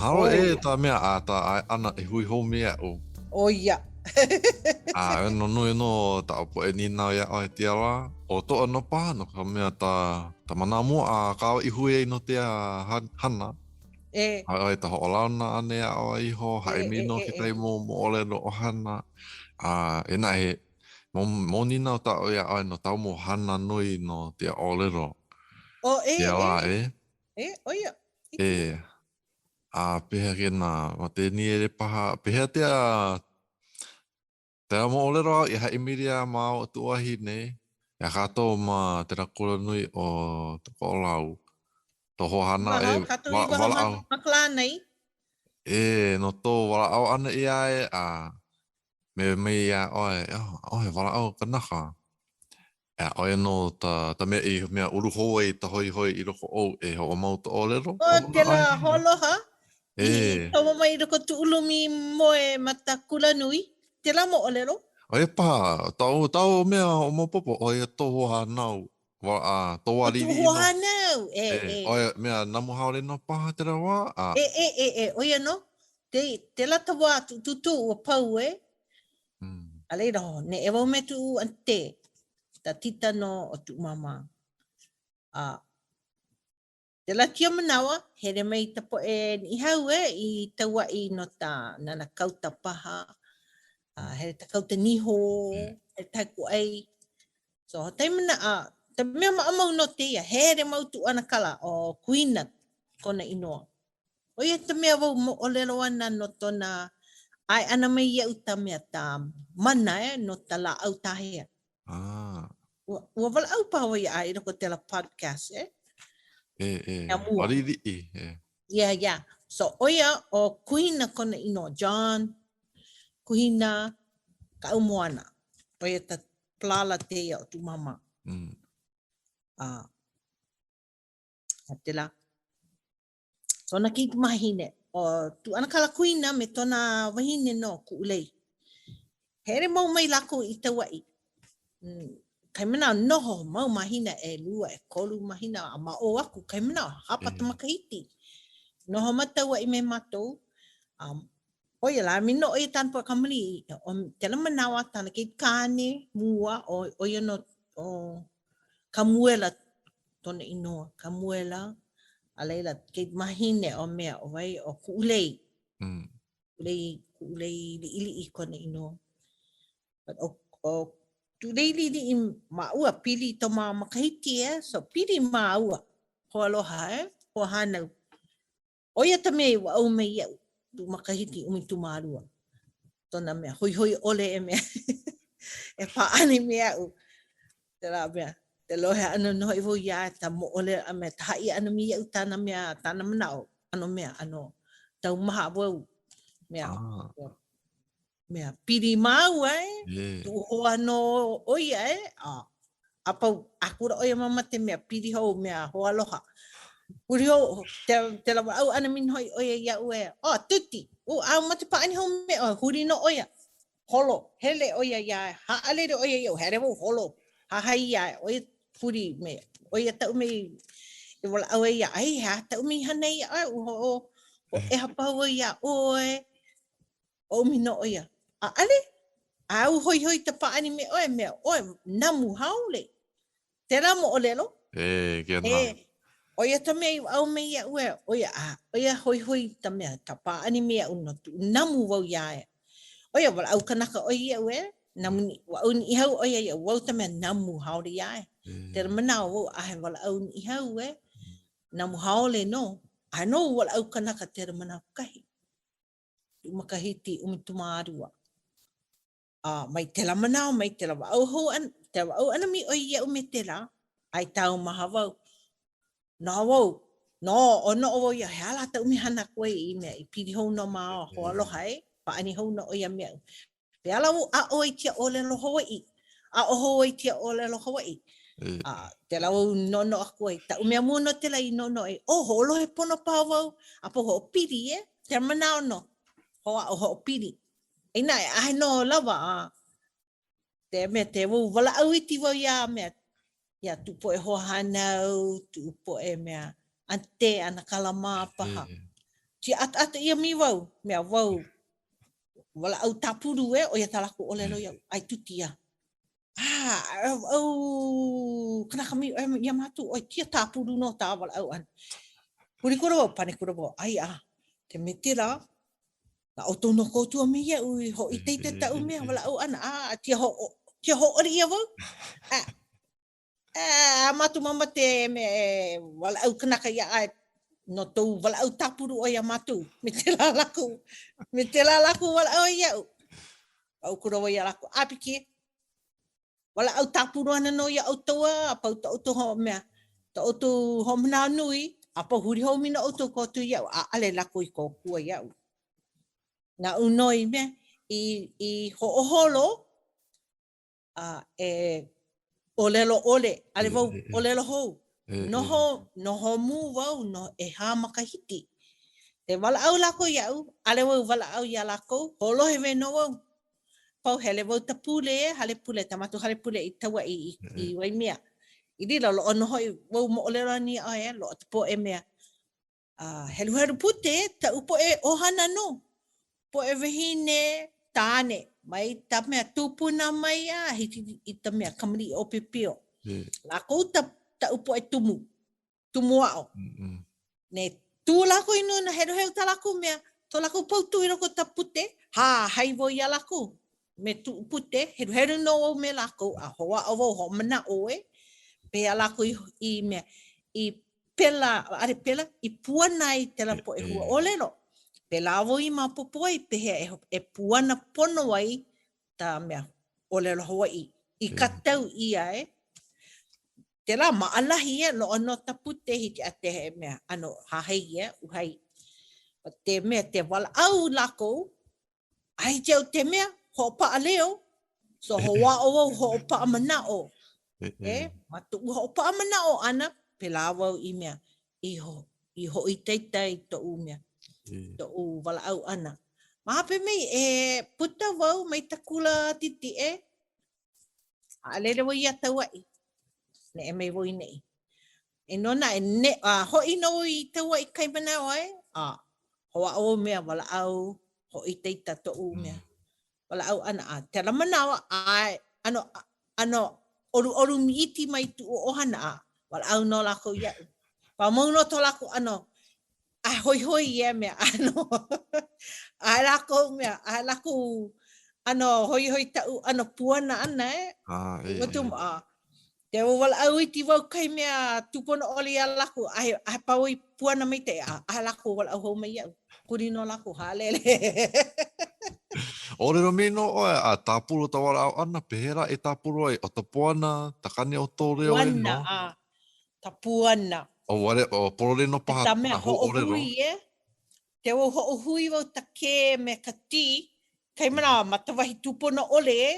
Mahalo e ta mea a ta ʻae ʻana e hui hou me aʻu. ʻO ia. A e no nui nō taʻu poʻe nīnau iā ʻoe tia lā. ʻO toʻa nō paha no ka mea ta ta manawa mua a kāua i hui ai no tia hana. E. A ʻoe ta hoʻolauna ʻana iā ʻoe iho, haʻi nō kekahi mau moʻolelo ʻohana. A e naʻe, mau, mau nīnau taʻu iā ʻoe no tāu mau hana nui no tia ʻōlelo. ʻO e, Tia lā, e. e. E, ʻo ia. E. A pehea kēnā, ma te niele paha, pehea tia, tela moʻolelo au i haʻi milia ma o tuahi nei, iā kātou ma tela kula nui o Koʻolau, tō hoahānau e wa, walaʻau. Ma Kalānai. E, no tō walaʻau ʻana iā e, a me mai iā ʻoe, oh, ʻoe walaʻau kanaka. A ʻo ia nō ta, ta mea i mea ulu hou ai ta hoihoi i loko ou e hoʻomau ta ʻōlelo. ʻO kēlā hoaloha i komo mai i loko tuʻulumi moe ma ta kulanui, kēlā moʻolelo. ʻO ia paha, tāu, tāu mea hoʻomaopopo, ʻo ia tō hoahānau, wa, a, tō wā liʻiliʻi nō. ʻO kuʻu hoahānau, e, e. ʻO ia mea namu haole nō paha tēlā wā, a. E, e, e, e, ʻo ia nō. Te, tēlā ta wā tuʻutūtū ua pau e. A laila, neʻe wau me tuʻu aunty, ta tita nō o tuʻu māmā. A tēlā tia manawa, hele mai ta poʻe Niʻihau e i Tauaʻi no ta nana kauta paha, a hele ta kauta niho, hele ta kūʻai. So, tai mana, a, ta mea maʻamau nō tēia, hele mau tuʻu ʻanakala ʻo Kuina kona inoa. ʻO ia ta mea wau moʻolelo ana no tona ʻae ʻana mai iaʻu ta mea ta mana e no ta lāʻau tāhea. Ah. Ua, ua walaʻau paha wau iā i loko o tēlā podcast e. E, e, wā liʻiliʻi, e. Yeah, yeah. So, ʻo ia, ʻo Kuhina kona inoa, John Kuhina Kaʻaumoana. ʻO ia ta palala tēia o tuʻu māmā. Mm. A, a tēlā. Tona keikimahine, ʻo tuʻu ʻanakala Kuhina me tona wahine nō, Kuʻulei. Hele mau mai lākou i Tauaʻi. Mm, kai manawa noho mau mahina, ʻelua, ʻekolu mahina, a ma ʻō aku, kai manawa, hapa ta makahiki. Noho ma Tauaʻi me mātou. Um, ʻo ia lā, mi nō ʻo ia tāna poʻe kamaliʻi, ʻo kēlā manawa, tāna keikikāne mua, ʻo, ʻo ia nō, ʻo Kamuela tona inoa, Kamuela, a laila, keikimahine o mea, ʻo wai, ʻo Kuʻulei. Mm. Kuʻulei, Kuʻulei liʻiliʻi kona inoa. But ʻo, ʻo Kuʻulei liʻiliʻi māua, pili to māua makahiki, eh? So, pili māua, hoaloha, eh? Hoahānau. ʻO ia ta mea i walaʻau mai iaʻu, tuʻu makahiki 12. Tona mea, hoihoi ʻole e mea, e pāʻani me aʻu. Tēlā mea, te lohe ʻana nō hoʻi wau iā ia, ta moʻolelo a me ta haʻi ʻana mai iaʻu tāna mea, tāna manaʻo, ʻano mea, ʻano taumaha wau, mea, ah. Mea pili māua e, yeah. tuʻu hoa nō ʻo ia e, a, a pau akula ʻo ia ma mate mea pili hou, mea hoaloha. Huli hou, te, te walaʻau ʻana mi hoʻi ʻo ia iaʻu e, oh, tuti, u, a mate pāʻani hou me ʻoe, huli nō ʻo ia. Holo, hele ʻo ia iā, haʻalele ʻo ia iaʻu, hele wau holo, hahai iā, ʻo ia huli me, ʻo ia taʻu mea i walaʻau ai iā, ai, he aha taʻu mea i hana ai iā ʻoe, ua hoʻo, hoʻoʻeha paha wau iā ʻoe, ʻOmi nō ʻo ia. ʻAʻole. A u hoihoi ta pāʻani me ʻoe, mea ʻoe, namu haole. Tēlā moʻolelo. E, kēnā. E, ʻo ia ta mea i walaʻau mai iaʻu e, ʻo ia, a, ʻo ia hoihoi ta mea, ta pāʻani me iaʻu no tuʻu namu wau iā ia. ʻO ia, walaʻau kanaka ʻoe iaʻu e, namu ni, walaʻau Niʻihau ʻo ia iaʻu, wau ta mea namu haole iā ia. Tēlā manawa wau ʻahe walaʻau Niʻihau e, namu haole nō. A nō walaʻau kanaka tēlā manawa kahi. Makahiki 12. A mai tēlā manawa mai tēlā walaʻau hou ʻana, tēlā walaʻau ʻana mai ʻoe iaʻu me tēlā, ai taumaha wau. Nō wau, nō, o noʻo wau ia, he aha lā taʻu mea hana aku ai i mea i pili hou no māua hoaloha e, pāʻani hou nō ʻo ia me aʻu. Pehea lā wau aʻo ai tia ʻōlelo Hawaiʻi? Aʻo hou ai tia ʻōlelo Hawaiʻi? A tēlā wau noʻonoʻo aku ai. Taʻu mea mua nō tēlā i noʻonoʻo ai, oh, hoʻolohe pono paha wau, a pau hoʻopili, e? Tēlā manaʻo nō, hoʻāʻo hoʻopili. Inā e ʻahe nō lawa, a te mea, te wau walaʻau iki wau iā mea, iā tuʻu poʻe hoahānau, tuʻu poʻe mea, aunty, ʻanakala mā paha. Tia ʻataʻata ʻia mi wau, mea wau, walaʻau tāpulu e, ʻo ia tā lākou ʻōlelo iaʻu, ʻae tuti ia. Ah, au, kanaka mi ia mātou, ʻoe tia tāpulu no tā walaʻau ʻana. Huli kula wau, pane kula wau, ai a, te me te la, na ʻoutou no kōtua me iaʻu i hoʻoitaita taʻu mea walaʻau ʻana, a tia ho, tia hōʻole ʻia wau. A, a mātou mama te me e walaʻau kanaka ia ʻae no tou walaʻau tāpulu ʻoe iā mātou me te lā lākou me te lā lākou walaʻau ai iaʻu. Pau kula wau iā lākou, ʻāpiki, walaʻau tāpulu ana nō iā ʻoutou a, a pau ta ʻoutou ho mea, ta ʻoutou hoʻomanawanui, a pau huli hou mi nō ʻoutou kōtua iaʻu, ʻaʻale lākou i kōkua iaʻu. Naʻu nō i mea, i, i hoʻoholo, a e ʻōlelo ʻole, ʻaʻole wau ʻōlelo hou. Noho, noho mū wau no ʻehā makahiki. E walaʻau lākou iaʻu, ʻaʻole wau walaʻau iā lākou, hoʻolohe wale nō wau. Pau hele wau ta pule e, hale pule, ta mātou hale pule i Kauaʻi i, i Waimea. I laila, loaʻa nō hoʻi wau moʻolelo ana iā ʻoe, loaʻa ta poʻe mea. A heluhelu pute taʻu poʻe ʻohana nō, poʻe wahine tāne, mai ta mea tūpuna mai a hiki i ta mea kamaliʻi ʻōpiopio. Lākou ta, taʻu poʻe tumu, tumu aʻo. Ne tū lākou i nuna, heluhelu tā lākou mea, to lākou pautū i loko o ta pute, hahai wau iā lākou me tuʻu pute, heluhelu nō wau me lākou, a hoʻāʻo wau, hoʻomanaʻo e, pehea lākou i, i mea, i pela, ʻaʻole pela, i puana ai tela poʻe huaʻōlelo. Pēlā wau i maopopo ai pehea e, e puana pono ai ta mea ʻōlelo Hawaiʻi i katau ʻia e. Tela maʻalahi e, loaʻa nō ta pute hiki a te he mea ʻano hahai e, uhai. But te mea te walaʻau lākou, A hiki au te mea, hoʻopaʻa leo, so hoʻāʻo wau hoʻopaʻa manaʻo. E, ma toʻu hoʻopaʻa manaʻo ʻana, pēlā wau i mea, i, ho, i hoʻoitaita i toʻu mea, toʻu walaʻau ʻana. Ma hope mai, e puta wau mai ta kula titiʻe, haʻalele wau iā Tauaʻi, neʻe mai wau i neʻi. E nō naʻe, ne, a hoʻi nō wau i Tauaʻi kai manawa e, a hoʻāʻo wau mea walaʻau, hoʻoitaita toʻu mea walaʻau ʻana. A tela manawa, a ʻano, ʻano ʻoluʻolu miʻiti mai tuʻu ʻohana, a walaʻau nō lākou iaʻu. Pau mau nō to lākou ʻano a hoihoi ia mea ʻano. ʻAe lākou mea, ʻae lākou ʻano hoihoi taʻu ʻano puana ʻana e. Ah, e, e. A, te walaʻau iti wau kai mea tūpono ʻole iā lākou, a he, a he pau i puana mai te, a, a lākou walaʻau hou mai iaʻu. Kuli nō lākou, haʻalele. ʻŌlelo mai nō ʻoe, a tāpulu ta walaʻau ʻana, pehea lā e tāpulu ai, ʻo ta puana, ta kani o tō leo e nō? Puana, a, ta puana. ʻO wale, ʻo pololei nō paha Ta mea hoʻohui e. Te wau hoʻohui wau ta K me ka T, kai manawa ma ta wahi tūpono ʻole e.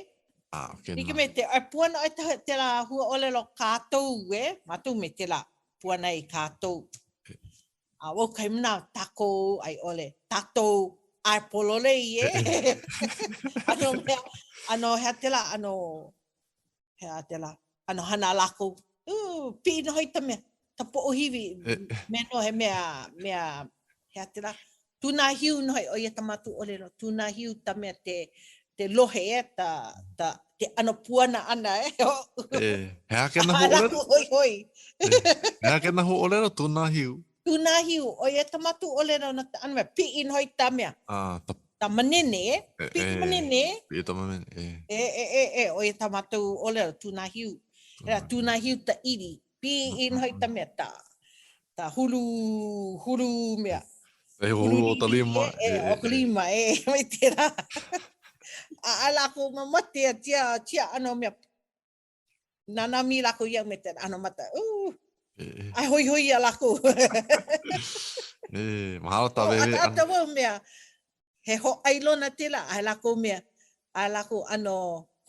Ah, okay, Like me te ai puana ai ta te la hua ʻōlelo kātou e, mātou me te la puana i kātou. A wau kai manawa tākou ai ʻole, tātou ai pololei e. ʻAno mea, ʻano hea te la, ʻano Hea tela, ʻano hana lākou, ū, piʻi nō hoʻi ta mea, ta poʻohiwi, me nō he mea, mea, hea tela, tūnāhiu nō hoʻi, ʻo ia ta mātou ʻōlelo, tūnāhiu ta mea te, te lohe e, ta, ta, te ʻano puana ʻana e. E, he aha kena huaʻōlelo? Lākou hoihoi. He aha kena huaʻōlelo, tūnāhiu? Tūnāhiu, ʻo ia ta mātou ʻōlelo no ta ʻano mea, piʻi nō hoʻi ta mea. Ah, ta Ta manene, e? Piʻi ta manene, e? Piʻi ta manene, e. E, e, e, e, ʻo ia ta mātou ʻōlelo, tūnāhiu. He tūnāhiu ta ʻili, piʻi nō hoʻi ta mea, ta, ta hulu, hulu mea. E hulu o ta lima. E, e, o ka lima, e, mai tērā. A, a lākou mamate, a tia, tia ʻano mea, Nānā mi lākou iaʻu me te ʻano mata, ū, a hoihoi iā lākou. E, mahalo ta wewe ʻana. ʻAta wau mea, he hōʻailona tēlā, a he lākou mea, a lākou ʻano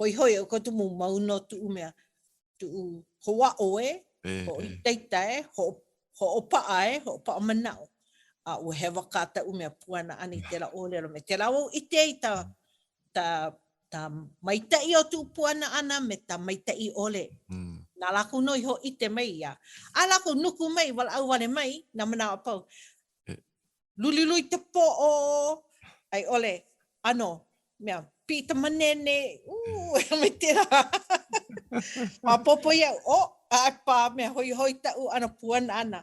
hoihoi o ka tumu mau nō tuʻu mea, tuʻu hoʻāʻo e, hoʻoitaita e, hoʻopaʻa e, hoʻopaʻa manaʻo. A ua hewa kā taʻu mea puana ʻana i tēlā ʻōlelo me tēlā wau ʻike i ta, ta ta maitaʻi o tuʻu puana ʻana me ta maitaʻi ʻole. Mm. Na lākou nō i hōʻike mai ia. A lākou nuku mai, walaʻau wale mai nā manawa a pau. lulilui ta poʻo, a i ʻole, ʻano, mea, piʻi ta manene, ū, me tela. Maopopo iaʻu, oh, a pā mea hoihoi taʻu ʻano puana ʻana.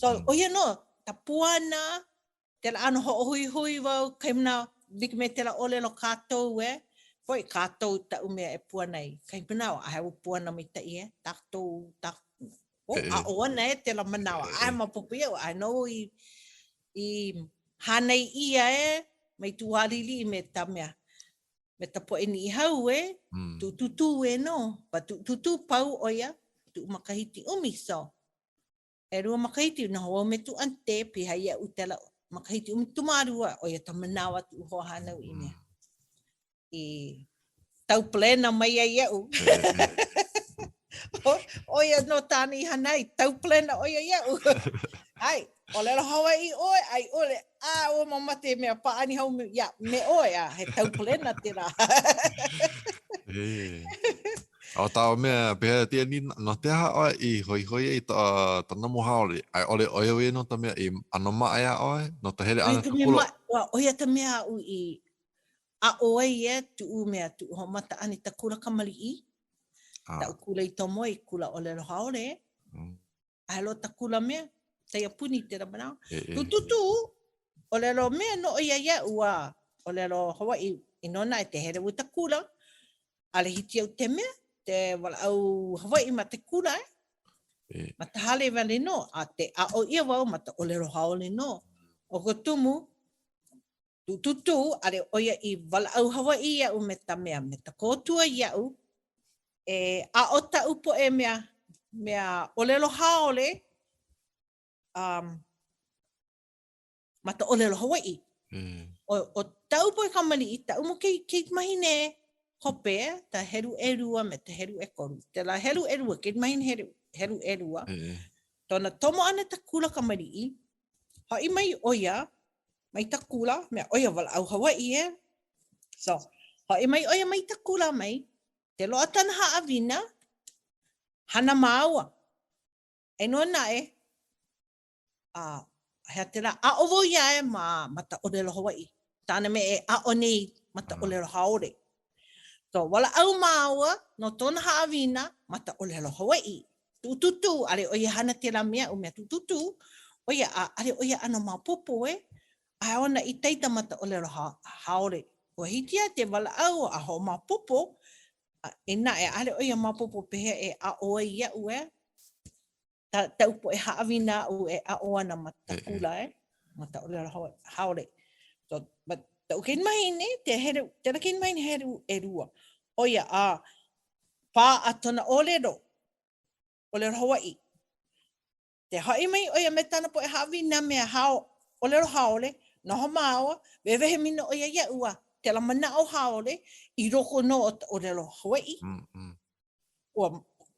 So, ʻo ia nō, ta puana, tela ʻano hoʻohuihui wau, kai manawa, like me tela ʻōlelo kātou e, hoʻi kātou taʻu mea e puana ai. Kai manawa, ʻaʻahe wau puana maitaʻi e, tātou, tā, oh, aʻo ana e tela manawa. ʻAʻahe maopopo iaʻu, ʻaʻahe nō wau i, i hānai ʻia e, mai Tūāliʻiliʻi me ta mea, me ta poʻe Niʻihau e, mm. tuʻutūtū e nō. But tuʻutūtū pau ʻo ia, tuʻu makahiki ʻumi, so. ʻElua makahiki, noho wau me tuʻu aunty, piha iaʻu tela makahiki ʻumikūmālua, ʻo ia ka manawa tuʻu hoahānau i mea. I taupalena mai ai iaʻu. ʻO ia nō tāna i hana ai, taupalena ʻo ia iaʻu. ʻAe, ʻōlelo Hawaiʻi ʻoe, a i ʻole, a ua mamate mea pāʻani hou me, ia, me ʻoe, a he taupalena tēlā. E. O tā mea, pehea tia ni, no te aha ʻoe i hoihoi ai ta, ta namu haole, a i ʻole ʻo ia nō ta mea i ʻano maʻa iā ʻoe, no ta hele ʻana ka kula. Ua, ʻo ia ta mea aʻu i aʻo ai e tuʻu mea, tuʻu hoʻomata ʻana i ta kula kamaliʻi, ah. taʻu kula i tomo ai, kula ʻōlelo haole. Mm. ʻAʻahe loa ta kula mea, kaiapuni tela manawa. E, e. Tūtū, ʻōlelo mea nō ʻo ia iaʻu a ʻōlelo Hawaiʻi i nō naʻe te hele wau i ta kula, ʻaʻole hiki iaʻu te mea, te walaʻau Hawaiʻi ma te kula e. E. Ma ta hale wale nō, a te aʻo ʻia wau ma ta ʻōlelo haole nō. ʻO ka tumu, tūtū, ʻaʻole ʻo ia i walaʻau Hawaiʻi iaʻu me ta mea, me ta kōtua iaʻu, e aʻo taʻu poʻe mea, mea ʻōlelo haole, um, ma ta ʻōlelo Hawaiʻi. Mm. ʻO, ʻo taʻu poʻe kamaliʻi, taʻu mau kei, keikimahine hope, ta helu ʻelua me ta helu ʻekolu. Tela helu ʻelua, keikimahine helu, helu ʻelua. Mm. Tona tomo ʻana ta kula kamaliʻi, haʻi mai ʻo ia mai ta kula, mea ʻo ia walaʻau Hawaiʻi e. So, haʻi mai ʻo ia mai ta kula mai, te loaʻa tana haʻawina, hana māua. E nō naʻe, a hea tela, aʻo wau iā ia ma, ma ta ʻōlelo Hawaiʻi. Tāna mea e aʻo nei ma ta ʻōlelo haole. So, walaʻau māua no tona haʻawina ma ta ʻōlelo Hawaiʻi. Tuʻutūtū, ʻaʻole ʻo ia hana tela me aʻu mea tuʻutūtū, ʻo ia, a ʻaʻole ʻo ia ʻano maopopo e, ʻaʻahe ona itaita ma ta ʻōlelo haole. Ua hiki iā te walaʻau a hoʻomaopopo, a e naʻe, ʻaʻole ʻo ia maopopo pehea e aʻo ai iaʻu e. Ta, taʻu poʻe haʻawina aʻu e aʻo ana ma ta kula e, ma ta ʻōlelo haole. So, but taʻu keikimahine, te helu, tela keikimahine helu ʻelua, ʻo ia, a paʻa tona ʻōlelo, ʻōlelo Hawaiʻi. Te haʻi mai ʻo ia me tana poʻe haʻawina mea hao, ʻōlelo haole, noho māua, wehewehe mai nō ʻo ia iaʻu a tela manaʻo haole i loko nō o ta ʻōlelo Hawaiʻi. Mm -mm. Ua,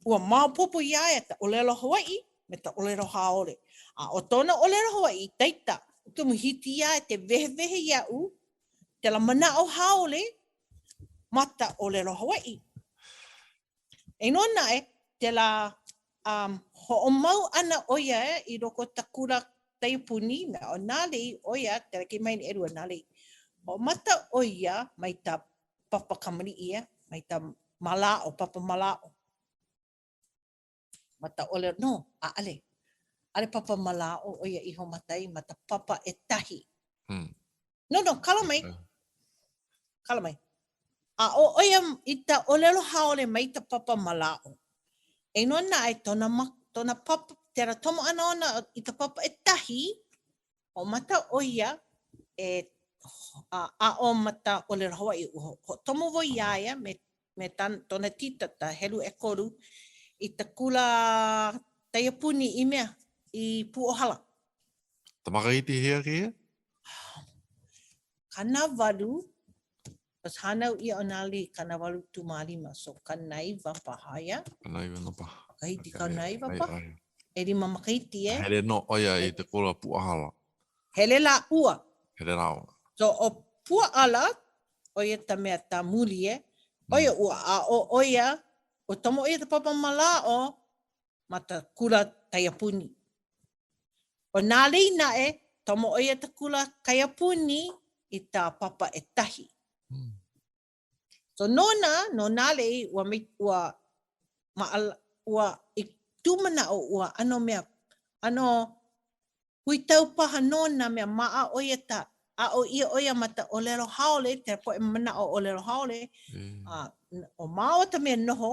ua maopopo iā ia ta ʻōlelo Hawaiʻi me ta ʻōlelo haole. A ʻo tona ʻōlelo Hawaiʻi itaita, kumu hiki iā ia te wehewehe iaʻu tela manaʻo haole ma ta ʻōlelo Hawaiʻi. E nō naʻe, tela um, hoʻomau ʻana ʻo ia i loko o ta kula kaiapuni, mea ʻo Nālei, ʻo ia, tela keikimahine ʻelua Nālei. Hoʻomata ʻo ia mai ta papa kamaliʻi, e, mai ta mālaaʻo, papa mālaaʻo. Ma ta ʻōlelo, no, ʻaʻale. ʻAʻale papa mālaaʻo ʻo ia i hoʻomata ai ma ta papa ʻekahi. Hmm. No, no, kala mai. Kala mai. Aʻo ʻo ia i ta ʻōlelo haole mai ta papa mālaaʻo. E nō naʻe tona, tona papa, tela tomo ʻana ona i ta papa ʻekahi, hoʻomata ʻo ia e aʻo ma ta ʻōlelo Hawaiʻi. Ua hoʻotomo wau iā ia me, me ta, tona tita, ta helu ʻekolu, i ta kula kaiapuni i mea, i Pūʻōhala. Ta makahiki hea kēia? 80, Cause hānau ʻia ʻo Nālei 85, so 90 paha ia. 90 nō paha. Makahiki 90 paha. ʻElima makahiki e. Hele nō ʻo ia i te kula Pūʻāhala. Hele lāua. Hele lāua. So ʻo Pūʻāhala, ʻo ia ta mea ta muli e. ʻO ia ua aʻo ʻo ia, ua tomo ʻo ia ta papa mālaaʻo ma ta kula kaiapuni. ʻO Nālei naʻe. Tomo ʻo ia ta kula kaiapuni i ta papa ʻekahi. Mm. So nona, no nā lei, ua, ua, maʻala, ua, i kuʻu manaʻo, ua ʻano mea, ʻano huitau paha nona mea maʻa ʻo ia ta, aʻo ʻia ʻo ia ma ta ʻōlelo haole, ka poʻe manaʻo ʻōlelo haole, mm. a ʻo māua ta mea noho,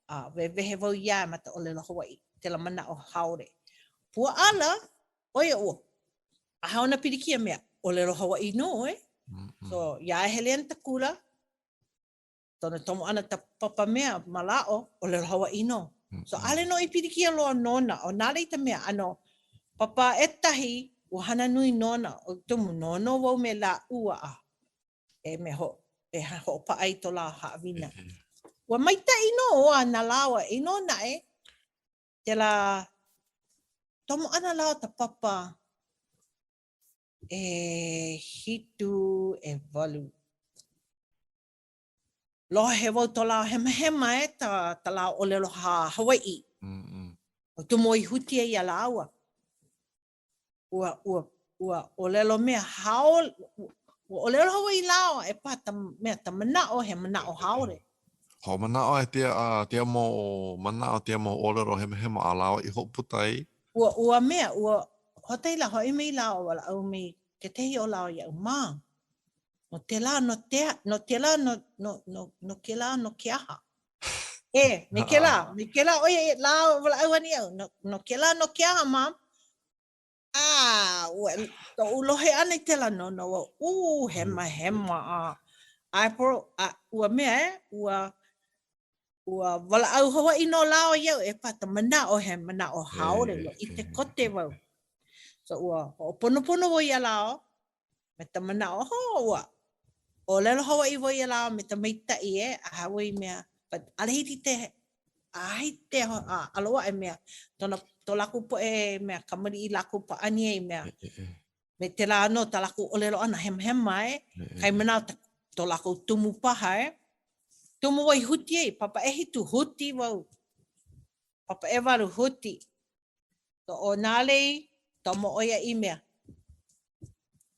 a wehewehe wau iā ma ta ʻōlelo Hawaiʻi, kēlā manaʻo haole. Puaʻala, ʻo ia ua, ʻaʻahe ona pilikia mea, ʻōlelo Hawaiʻi nō, eh? Mm -mm. So, iā e hele ana ta kula, tona tomo ʻana ta papa mea mālaaʻo, ʻōlelo Hawaiʻi nō. So, ʻaʻole nō i pilikia loa nona, ʻo nā lei ta mea, ʻano papa ʻekahi, ua hana nui nona, ʻo tumu noho wau me lāua a e mea ho, e hoʻopaʻa i to lā haʻawina. Ua maitaʻi nō a na lāua, eia nō naʻe, kēlā tomo ʻana lā o ta papa ʻehiku ʻewalu. Lohe wau to lā hemahema e ta, ta lā ʻōlelo ha Hawaiʻi. Mm -mm. ʻO tumu i huti ai iā lāua. Ua, ua, ua ʻōlelo mea haole, ua ʻōlelo Hawaiʻi lāua e paha ta mea ta manaʻo, he manaʻo haole. Hoʻomanaʻo e tia, a tia mo manaʻo tia mo ʻōlelo hemahema a lāua i hoʻopuka ai. Ua, ua mea, ua hoʻotahi lā hoʻi mai lāua walaʻau mai kekahi o lāua iaʻu, Ma, no tēlā, no te, no tēlā, no, no, no, no kēlā, no ke aha? E, me kēlā, me kēlā ʻo ia lā walaʻau ana iaʻu, no, no kēlā, no ke aha, Mom? A, ua, toʻu lohe ʻana i tēlā no, no, ua, ū, hemahema, a, a, a, ua mea e, ua, ua walaʻau Hawaiʻi nō lāua iaʻu e paha ta manaʻo he manaʻo haole, ua ʻike kote wau. So ua hoʻoponopono wau iā lāua, me ta manaʻo, ho, ua ʻōlelo Hawaiʻi wau iā lāua me ta maitaʻi e, a hāʻawi i mea, but ʻaʻole hiki te, a hiki te a, alo aʻe mea, tona, to lākou poʻe mea kamaliʻi lākou pāʻani ai mea, me tēlā nō tā lākou ʻōlelo ʻana hemahema e, kai manaʻo ta, to lākou tumu paha e. Tumu wau i huti ai, papa ʻehitu huti wau, papa ʻewalu huti. So ʻo Nālei, tomo ʻo ia i mea.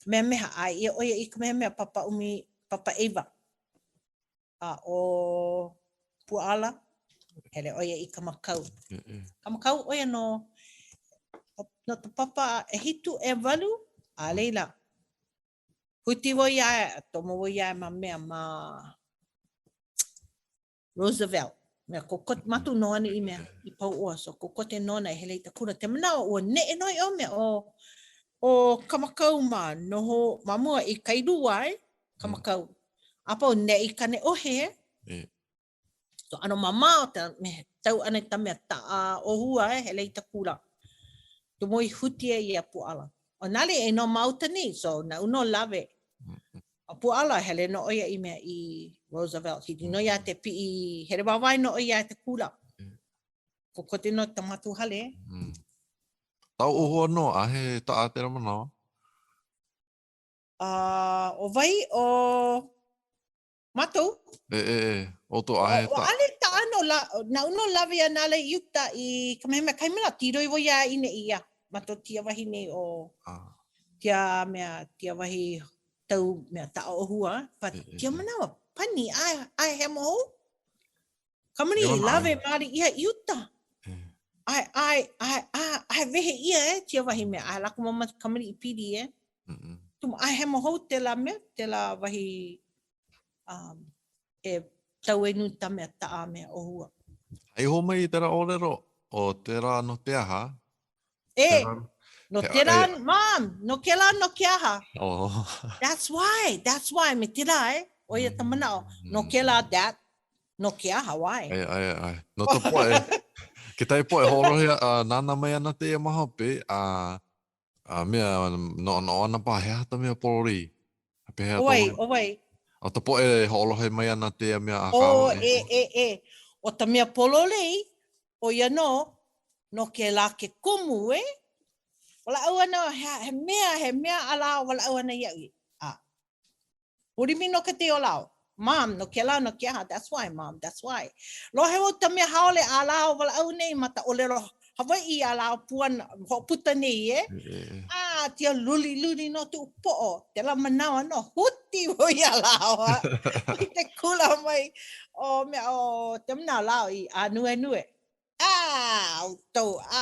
Kamehameha, ʻae ʻia ʻo ia i Kamehameha papa ʻumi, papa ʻeiwa. A ʻo Puaʻala, hele ʻo ia i Kamakau. Kamakau ʻo ia no, no ka papa ʻehitu, ʻewalu, a laila, huti wau iā ia, tomo wau iā ia ma mea, ma Roosevelt. Mea kokote, mātou noho ana i mea, i Pauoa, so kokote nona e hele i ta kula. Te manawa, ua neʻe nō i o mea, o, o Kamakau ma noho, ma mua i Kailua e, Kamakau. A pau neʻe i Kaneʻohe e. E. So ʻano mamao ta, me, tau ʻana i ta mea taʻa ʻōhua e, hele i ta kula. Tumu i huti ai ia Puaʻala. ʻO nā lei e no ma uta nei, so naʻu nō lawe. ʻO Puaʻala, hele nō ʻo ia i mea i Roosevelt. Hiki nō iā te piʻi, hele wāwae nō ʻo ia i te kula. Kokoke nō ta mātou hale. Mm. Tau ʻōhua nō, a he taʻa tēlā manawa? Uh, ʻo wai, ʻo Mātou? E, e, e, ʻo tō a he taʻa. ʻAʻole taʻa no la, naʻu nō lawe iā Nālei i uta i Kamehameha Kaimana, tīloi wau iā i neʻi ia. Ma to tia wahi nei o ah. tia mea, tia wahi tau mea taʻa ʻōhua. But e, e, tia manawa, pani, a, a he hemo hou. Kamani, lawe mali ʻia i uta. Ai, ai, ai, ai, ai, wehe ʻia e tia wahi mea. Ai lākou mau kamaliʻi i pili e. Mm -mm. Tumu, ai hemo hou tēlā mea, tēlā wahi um, e tau ai nui ta mea taʻa mea ʻōhua. Hai hou mai i tēlā ʻōlelo, ʻo tēlā no te aha? E, no tēlā, mom, no kēlā no ke aha? Oh. That's why, that's why, me tēlā e, ʻo ia ta manaʻo, no kēlā that, no ke aha, why? Ai, ai, ai. No ta poʻe, kekahi poʻe hoʻolohe uh, nānā mai ana tēia ma hope, a uh, A mea, noʻonoʻo ana paha, he aha ta mea pololei? A pehea ʻO wai, ʻo wai? ʻO ta poʻe e hoʻolohe mai ana tēia mea a kā ʻO, e, e, e. ʻO ta mea pololei, ʻo ia nō, no kēlā ke kumu, e? Walaʻau ana, he, he mea, he mea a lā walaʻau ana iaʻu. A, What no ke te o lāua? Mom, no kēlā, no ke aha, that's why, mom, that's why. Lohe wau ta mea haole a lā walaʻau nei ma ta ʻōlelo. Hawaiʻi a lāua puana, hoʻoputa nei, e. A, tia luliluli nō tuʻu poʻo, tela manawa nō, huti wau iā lāua, i te kula mai, o mea, o te manawa lāua i ānuenue. A, ʻoutou, a,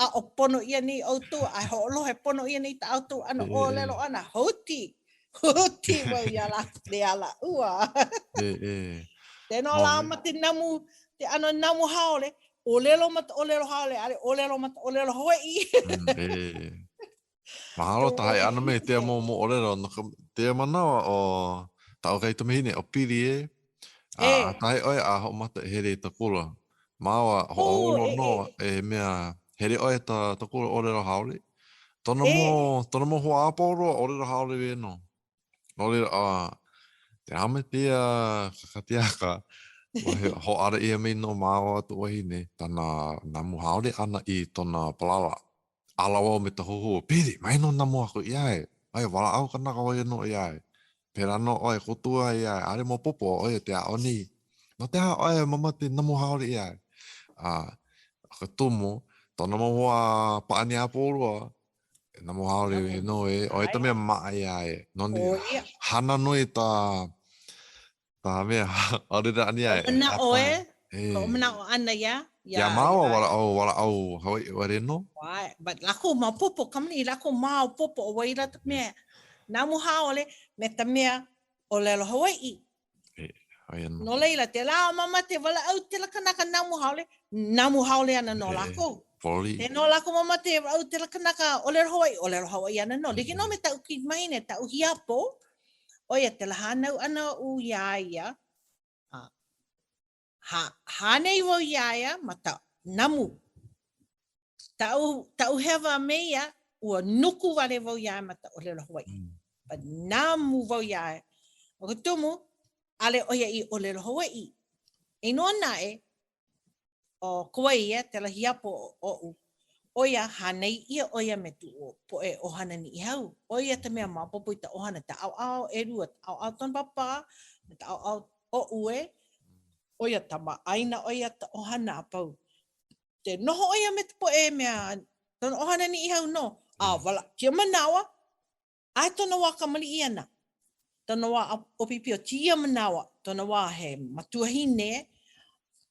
aʻo pono ʻia nei ʻoutou, a hoʻolohe pono ʻia nei tā ʻoutou ʻano ʻōlelo ʻana, huti, huti wau iā lākou, iā lāua. Te no lā ma te namu, te ʻano namu haole, ʻōlelo ma ta ʻōlelo haole, ʻaʻole ʻōlelo ma ta ʻōlelo Hawaiʻi. E. Mahalo ta haʻi ʻana mai tēia mau moʻolelo no ka tēia manawa ʻo taʻu kaikamahine ʻo Pili e. A e. ʻakahi ʻoe a hoʻomata e hele i ta kula. Māua hoʻoholo nō e mea hele ʻoe ta ta kula ʻōlelo haole. Tona mo tona mau hoa a pau loa ʻōlelo haole wē nō. No laila, a te ame tēia kakatiaka, ua he hoʻāla ʻia mai nō māua taʻu wahine, tana namu haole ʻana i tona palala. Ala wau me ta huhū, Pili, mai nō namu aku iā e, ai walaʻau kanaka ʻo ia nō iā e. Pēlā nō ʻoe, kōtua ai iā e, ʻaʻole maopopo ʻo ia te aʻo nei. No te aha ʻoe mamate namu haole iā e? A, ʻo ka tumu, tona mau hoa pāʻani a pau loa, E namu haole e no e, ʻo ia ta mea maʻa iā e. No ni, hana nui ta, ta mea, ʻaʻole na ʻani ia e. Manaʻo e, hoʻomanaʻo ʻana iā, iā. Iā māua walaʻau, walaʻau Hawaiʻi wale nō. ʻAe, but lākou maopopo, kamaliʻi lākou maopopo ʻo wai lā ta mea namu haole me ta mea ʻōlelo Hawaiʻi. E, aia nō. No laila, tēlā o mamate walaʻau tela kanaka namu haole, namu haole ana nō lākou. Poli. Te nō lākou mamate walaʻau tela kanaka ʻōlelo Hawaiʻi, ʻōlelo Hawaiʻi ana nō. Like nō me taʻu kaikamahine, taʻu hiapo, ʻo ia tela hānau ʻana oʻu iā ia, a ha, hānai wau iā ia ma ta namu. Taʻu, taʻu hewa me ia, ua nuku wale wau iā ia ma ta ʻōlelo Hawaiʻi. Mm. But namu wau iā ia. ʻO ka tumu, ʻaʻole ʻo ia i ʻōlelo Hawaiʻi. Eia nō naʻe, ʻo Kauai ia, tela hiapo oʻu, ʻo ia, hānai ʻia ʻo ia me tuʻu poʻe ʻohana Niʻihau. ʻO ia ta mea maopopo i ta ʻohana, ta ʻaoʻao ʻelua, ta ʻaoʻao tona pāpā, me ta ʻaoʻao oʻu e, ʻo ia kamaʻāina ʻo ia ta ʻohana a pau. Te noho ʻo ia me ta poʻe mea, tona ʻohana Niʻihau nō, a wala, kēia manawa, ʻAe tona wā kamaliʻi ʻana, tona wā ʻōpiopio, kēia manawa, tona wā he matuahine,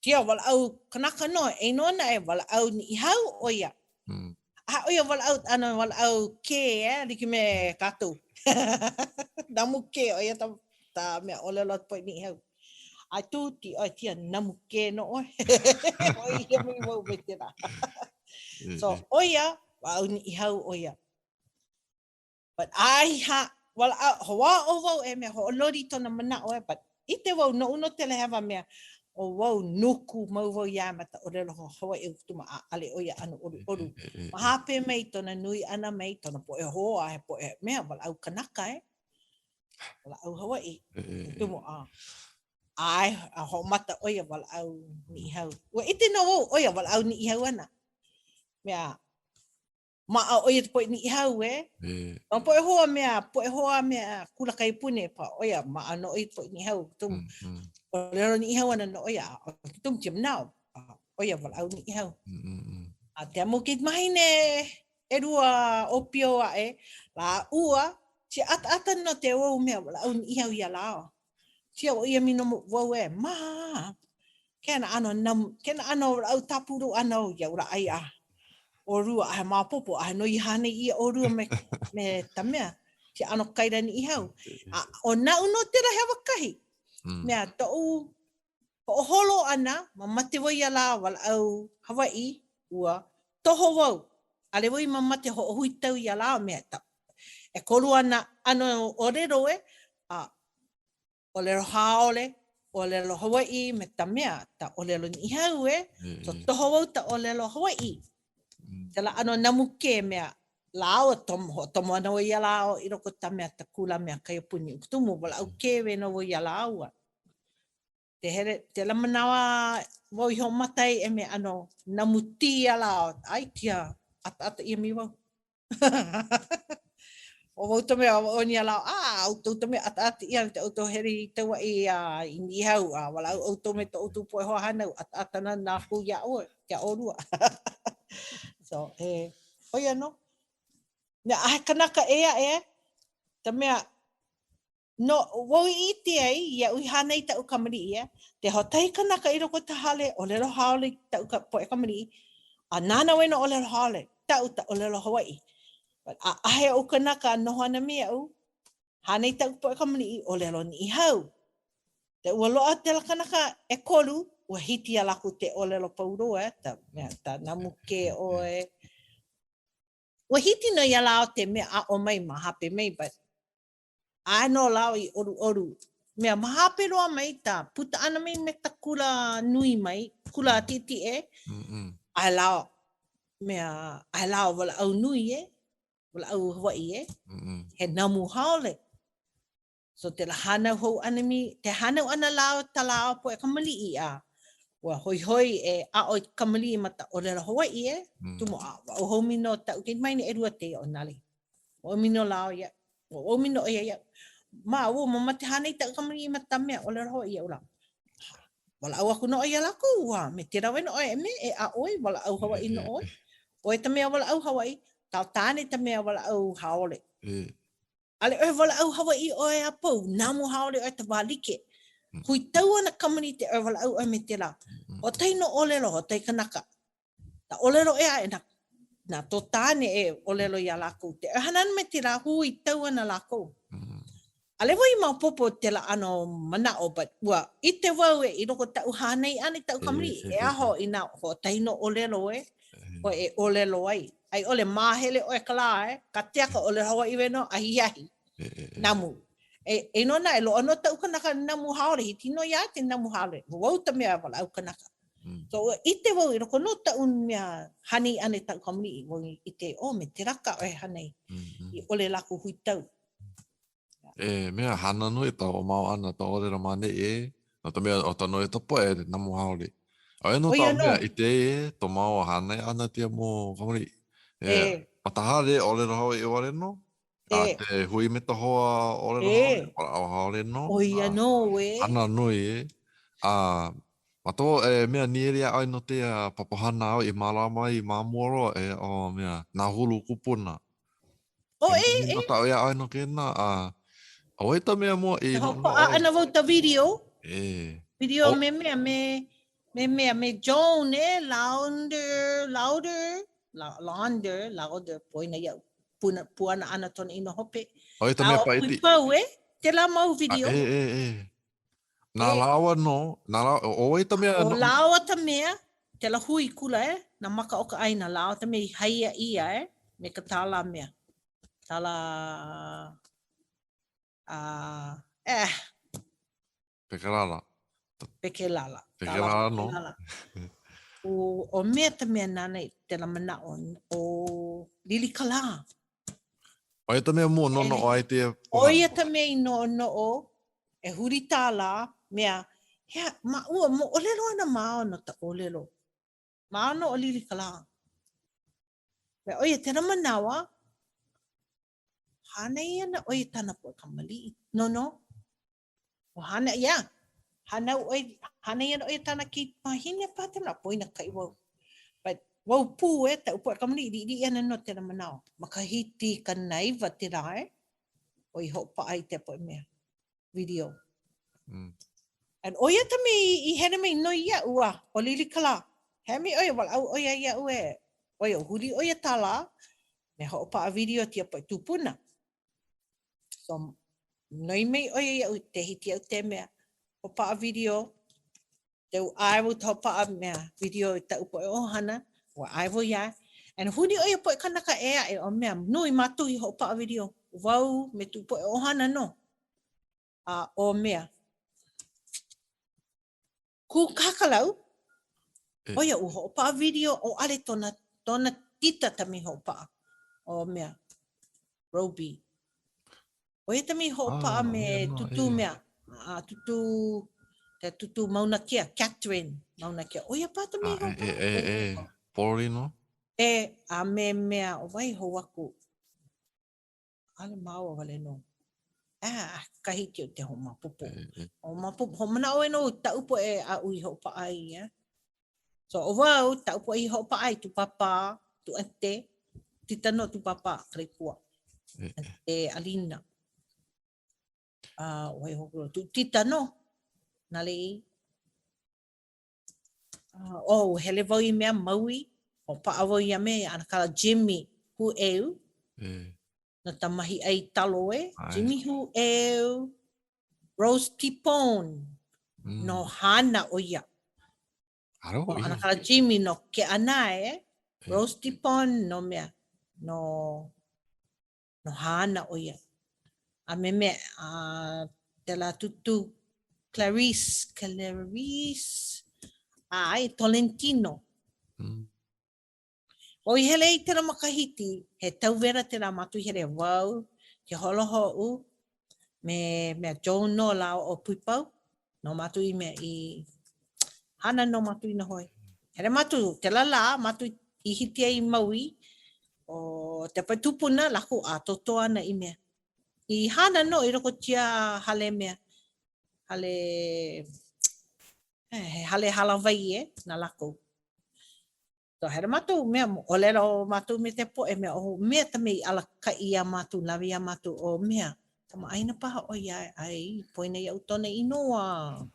tia walaʻau kanaka nō, eia nō naʻe walaʻau Niʻihau ʻo ia. Mm. A ʻo ia walaʻau, ʻano walaʻau kē, eh, like me kātou. Namu kē, ʻo ia ta, ta mea ʻōlelo a ka poʻe Niʻihau. Ai tū ti ʻoe tia namu kē nō ʻoe. ʻO ia mai wau me tēlā. So, ʻo ia, walaʻau Niʻihau ʻo ia. But ai ha, walaʻau, hoʻāʻo wau e mea hoʻololi tona manaʻo e, but ʻike wau noʻu nō tela hewa mea, ʻo wau nuku mau wau iā ma ta ʻōlelo Hawaiʻi o kutuma ʻaʻole ʻo ia ʻano ʻoluʻolu. Ma hape mai tona nui ʻana mai tona poʻe hoa he poʻe mea walaʻau kanaka e, walaʻau Hawaiʻi, kutumu a ʻae a hoʻomata ʻo ia walaʻau Niʻihau. Ua ʻike nō wau ʻo ia walaʻau Niʻihau ana. Mea, Maʻa ʻo ia ka poʻe Niʻihau, e. No poʻe hoa mea, poʻe hoa mea kula kaiapuni, pa ʻo ia, maʻa nō ʻo ia ka poʻe Niʻihau. Tum, ʻōlelo Niʻihau ana nō ʻo ia, tum kēia manawa, ʻo ia walaʻau Niʻihau. A te amo kaikamahine ʻelua ʻōpio aʻe, lāua, tia ʻataʻata nō te wau mea walaʻau Niʻihau iā lāua. Tia ʻo ia mi no wau e, ma, kena ʻano nam, kena ʻano walaʻau tāpulu ʻana o ia ula ʻai a ʻolua, a he maopopo, a he noi hānai ʻia ʻolua me, me ta mea, ke ʻano kaila Niʻihau. A ʻo naʻu nō tela hewa kahi. Mm. Mea, toʻu hoʻoholo ʻana, mamate wau ia lā walaʻau Hawaiʻi, ua toho wau. ʻAʻole wau i mamate hoʻohuitau ia lā mea, ta, ʻekolu ana ʻano ʻōlelo e, a ʻōlelo haole, ʻōlelo Hawaiʻi me ta mea, ta ʻōlelo Niʻihau e, so toho wau ta ʻōlelo Hawaiʻi. Tela ʻano namu kē mea, lāua tomo, hoʻotomo ana wau iā lāua i loko ta mea, ta kula mea kaiapuni. ʻO ka tumu, walaʻau kē wē nō wau iā lāua. Te hele, tela manawa wau i hoʻomata ai e mea ʻano namu tī iā lāua, ai tia, ʻataʻata ʻia mai wau. ʻO wau ta mea, ʻo ia lā, a, ʻoutou ta mea ʻataʻata ʻia te ʻoutou hele i Kauaʻi a i Niʻihau, a walaʻau ʻoutou me to ʻoutou poʻe hoahānau, ʻataʻata ana nā lākou iā ʻoe, iā ʻolua. So, e, ʻo ia nō. Mea, ʻahe kanaka ʻē aʻe, ta mea, no, wau i ʻike ai, iaʻu i hānai i taʻu kamaliʻi, e, te hoʻokahi kanaka i loko o ka hale, ʻōlelo haole i taʻu ka, poʻe kamaliʻi, a nāna wale nō ʻōlelo haole, taʻu ta ʻōlelo Hawaiʻi. But ʻaʻahe oʻu kanaka noho ana me iaʻu, hānai taʻu poʻe kamaliʻi, ʻōlelo Niʻihau. Te ua loaʻa tela kanaka ʻekolu, ua hiki iā lākou te ʻōlelo pau loa, ta mea, ta namuke ʻoe. Ua hiki nō iā lāua te mea aʻo mai ma hape mai, but ʻae nō lāua i ʻoluʻolu. Mea, ma hape loa mai ta puta ʻana mai me ka kula nui mai, kula kiʻekiʻe, ʻae lāua, mea, ʻae lāua walaʻau nui e, walaʻau Hawaiʻi e, he namu haole. So te la hānau hou ʻana mi, te hānau ʻana lāua ta lāua poʻe kamaliʻi a ua hoihoi e aʻo i kamaliʻi ma ta ʻōlelo Hawaiʻi e, mm. tumu a ua ʻauhaumi nō taʻu keiki wahine ʻelua te o nale. Ua ʻaomi nō lāua iaʻu. Ua ʻaomi nō ʻo ia iaʻu. Ma, ua mamate hānai taʻu kamaliʻi ma ta mea ʻōlelo Hawaiʻi iaʻu lā. Walaʻau aku nō ʻoe iā lākou, ua me te lawe nō ʻoe e me e aʻo ai, walaʻau Hawaiʻi nō ʻoe. ʻOe ta mea walaʻau Hawaiʻi, tāu tāne ta mea walaʻau haole. ʻAʻole ʻoe walaʻau Hawaiʻi ʻoe a pau, namu haole ʻoe ta wā like. Huitau ana kamaliʻi te ʻoe walaʻau ʻoe me tēlā. Hoʻokahi nō ʻōlelo, hoʻokahi kanaka. Ta ʻōlelo ʻē aʻe na, na tō tāne e ʻōlelo iā lākou. Te ʻoe hana ana me tēlā, huitau ana lākou. ʻAʻole wau i maopopo tēlā ʻano manaʻo, but ua ʻike wau e i loko taʻu hānai ʻana i taʻu kamaliʻi, e aho inā hoʻokahi nō ʻōlelo e ʻoe e ʻōlelo ai. A i ʻole māhele ʻoe ka lā e, ka tea ka ʻōlelo Hawaiʻi wale nō, ahiahi, namu. E, e nō naʻe, loaʻa nō taʻu kanaka namu haole, hiki nō iā te namu haole. Wau ta mea walaʻau kanaka. So ua ʻike wau i loko nō taʻu mea hānai ʻana i taʻu kamaliʻi, wau i ʻike, oh, me tēlā kā ʻoe hānai, i ʻole lākou huitau. E mea, hana nui ta hoʻomau ʻana ta ʻōlelo ma ʻaneʻi e, no ka mea, ʻo ta noi ta poʻe namu haole. ʻO ia nō ta mea i te e, to mau hānai ʻana tia mo kamaliʻi. E, ʻo ta hale ʻōlelo Hawaiʻi wale nō, a te hui me ta hoa ʻōlelo haole, walaʻau haole nō. ʻO ia nō e. Hana nui e. A ma tō e mea nīele iā ʻoe no tēia papahana āu i mālama ai ma mua loa e ʻo mea nā hulu kupuna. O e, e. No taʻu iā ʻoe no kēnā, a ʻo wai ta mea mua i noʻonoʻo ai? Hoʻopaʻa ana wau ta video. E. Video me mea, me, me mea, me Joan e, Launder, Lauder, Launder, Lauder, poina iaʻu, puna, puana ʻana tona inoa hope. ʻO ia ta mea paʻi. A ʻo pau e, tēlā mau video. A, e, e, e. Nā lāua nō, nā lāua, ʻo wai ta mea? ʻO lāua ta mea, tēlā hui kula e, nā maka o ka ʻāina, lāua ta mea i haia ʻia e, me ka tālā mea. Tālā, a, eh. Pekelala. Pekelala. Pekelala nō. ʻO, ʻo mea ta mea nāna i tēlā manaʻo, ʻo Lilikalā. ʻO ia ta mea mua noʻonoʻo ai tēia ʻO ia ta mea i noʻonoʻo e huli tālā, mea, hea, ma, ua moʻolelo ana māua no ta ʻōlelo. Māua nō ʻo Lilikalā. Mea, ʻo ia tēlā manawa, hānai ana ʻo ia tāna poʻe kamaliʻi. No, no. Ua hānai, yeah. Hānau ʻoe, hānai ana ʻo ia tāna keiki wahine paha tēlā, poina kaʻi wau. But wau pū e, taʻu poʻe kamaliʻi, liʻiliʻi ana nō tēlā manawa. Makahiki 90 tēlā e, ʻo i hoʻopaʻa i tēia poʻe mea, video. Mm. And ʻo ia ta mea i, i hele mai noi iaʻu a, ʻo Lilikalā. Hea mai ʻo ia, walaʻau ʻo ia iaʻu e, ʻo ia, huli ʻo ia tālā, me hoʻopaʻa video tia poʻe tūpuna. So, noi mai ʻo ia iaʻu te hiki iaʻu te mea, hoʻopaʻa video, te u ʻae wau te hoʻopaʻa mea video i taʻu poʻe ʻohana, ua ʻae wau iā ia. And huli ʻo ia poʻe kanaka ʻē aʻe o mea, nui mātou i hoʻopaʻa video, wau me kuʻu poʻe ʻohana nō. A ʻo mea, Kū Kakalau, ʻo ia ua hoʻopaʻa video ʻo ʻale tona, tona tita ta mea i hoʻopaʻa, ʻo mea, Roby. ʻO ia ta mea i hoʻopaʻa ah, me Tūtū mea, a Tūtū, te Tūtū Mauna Kea, Catherine Mauna Kea. ʻO ia paha ta mea i hoʻopaʻa. E, e, e, e, Polino? E, a me mea, ʻo wai hou aku? ʻAʻole māua wale nō. Ah, ka hiki iaʻu te hoʻomaopopo. Hoʻomaopopo, hoʻomanaʻo e nō i taʻu poʻe aʻu i hoʻopaʻa ai, yeah. So ʻo wau, taʻu poʻe i hoʻopaʻa i tu pāpā, tu aunty, tita no tu pāpā, Kaleikua. Aunty Alina. A uh, wai hokolo, tu tita no, nā lei. Uh, oh, hele wau i mea Maui, hoʻopaʻa wau ia mea, ʻanakala Jimmy Huʻeu. E. No ta mahi ʻai talo e. Jimmy Huʻeu, Rose Tipone, mm. no Hāna ʻo ia. Aro, ʻO ʻanakala Jimmy no Keʻanae e. Rose Tipone no mea, no no Hāna ʻo ia. A me mea, a tēlā tūtū Clarice, Clarice, ai, Tolentino. Mm. Wau i hele i tēlā makahiki, he tau wela tēlā mātou i hele wau, ke holohoʻu, me mea Joe no lāua ʻo Puipau, no mātou i mea i hana no mātou i noho ai. Hele mātou, tēlā lā, mātou i hiti ai i Maui, ʻo te poʻe tūpuna lākou ʻātotoa ana i mea. I hana nō i loko tia hale mea, hale, he hale hālāwai e, na lākou. So hele mātou mea, ʻōlelo mātou me te poʻe mea, o mea ta mea i alakaʻi iā mātou, lawe iā mātou, o mea, kamaʻāina paha ʻo ia, ai, poina iaʻu tona inoa.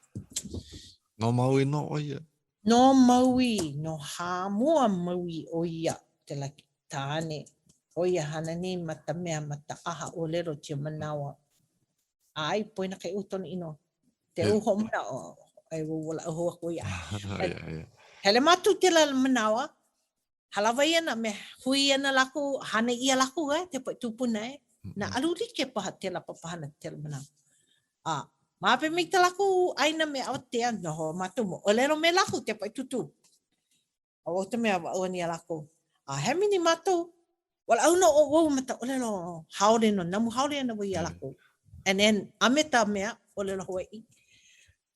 No Maui nō ʻo ia? No Maui, no Hāmua Maui ʻo ia, tēlā kāne. ʻO ia hana nei ma ta mea, ma ta ʻaha ʻōlelo tia manawa. Ai, poina ka iʻu tona inoa. Te u hoʻomanaʻo, ai ua walaʻau hou aku ia. Hele mātou tēlā manawa, hālāwai ana me hui ana lākou, hānai ʻia lākou e te poʻe tūpuna e. Na alu like paha tēlā papahana tēlā manawa. A, ma hope mai ta lākou ʻaina me awātea, noho mātou moʻolelo me lākou te poʻe tūtū. A ʻo ta mea walaʻau ana iā lākou. A he mini mātou, walaʻau nō ʻo wau ma ta ʻōlelo haole no namu haole ana wau iā lākou. And then, a me ta mea ʻōlelo Hawaiʻi.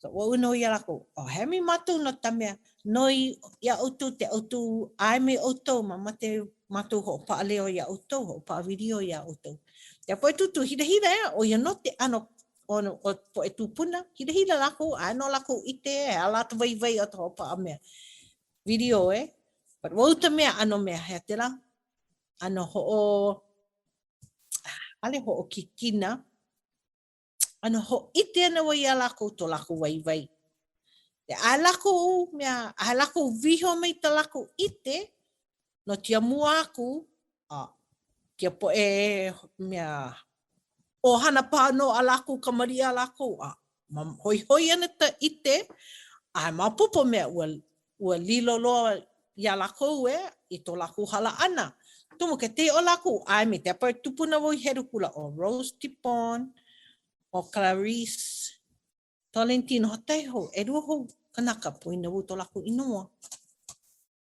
So, wau nō iā lākou, o he mini mātou no ta mea, noi iā ʻoutou te ʻoutou ʻae mai ʻoutou mamate mātou hoʻopaʻa leo iā ʻoutou, hoʻopaʻa video iā ʻoutou. Te poʻe tūtū hilahila ea, ʻo ia nō te ʻano o o poʻe tūpuna, hilahila lākou, ʻae nō lākou ʻike, he aha lā ta waiwai o ta hoʻopaʻa mea. Video e. But wau ta mea ʻano mea hea tēlā? ʻAno hoʻo, ʻaʻole hoʻokikina, ʻano hōʻike ana wau iā lākou to lākou waiwai. E ʻae lākou mea, ʻae lākou wiho mai ta lākou ʻike no tia mua aku, a kia poʻe mea ʻohana paha nō a lākou kamaliʻi a lākou, a ma hoihoi ana ta ʻike, a he maopopo mea ua, ua lilo loa iā lākou e i to lākou hala ʻana. Tumu ke tei o lākou, ʻae me te poʻe tūpuna wau i helu kula ʻo Rose Tipone, ʻo Clarice Tolentino hoʻokahi hou, ʻelua hou kanaka poina wau to lākou inoa.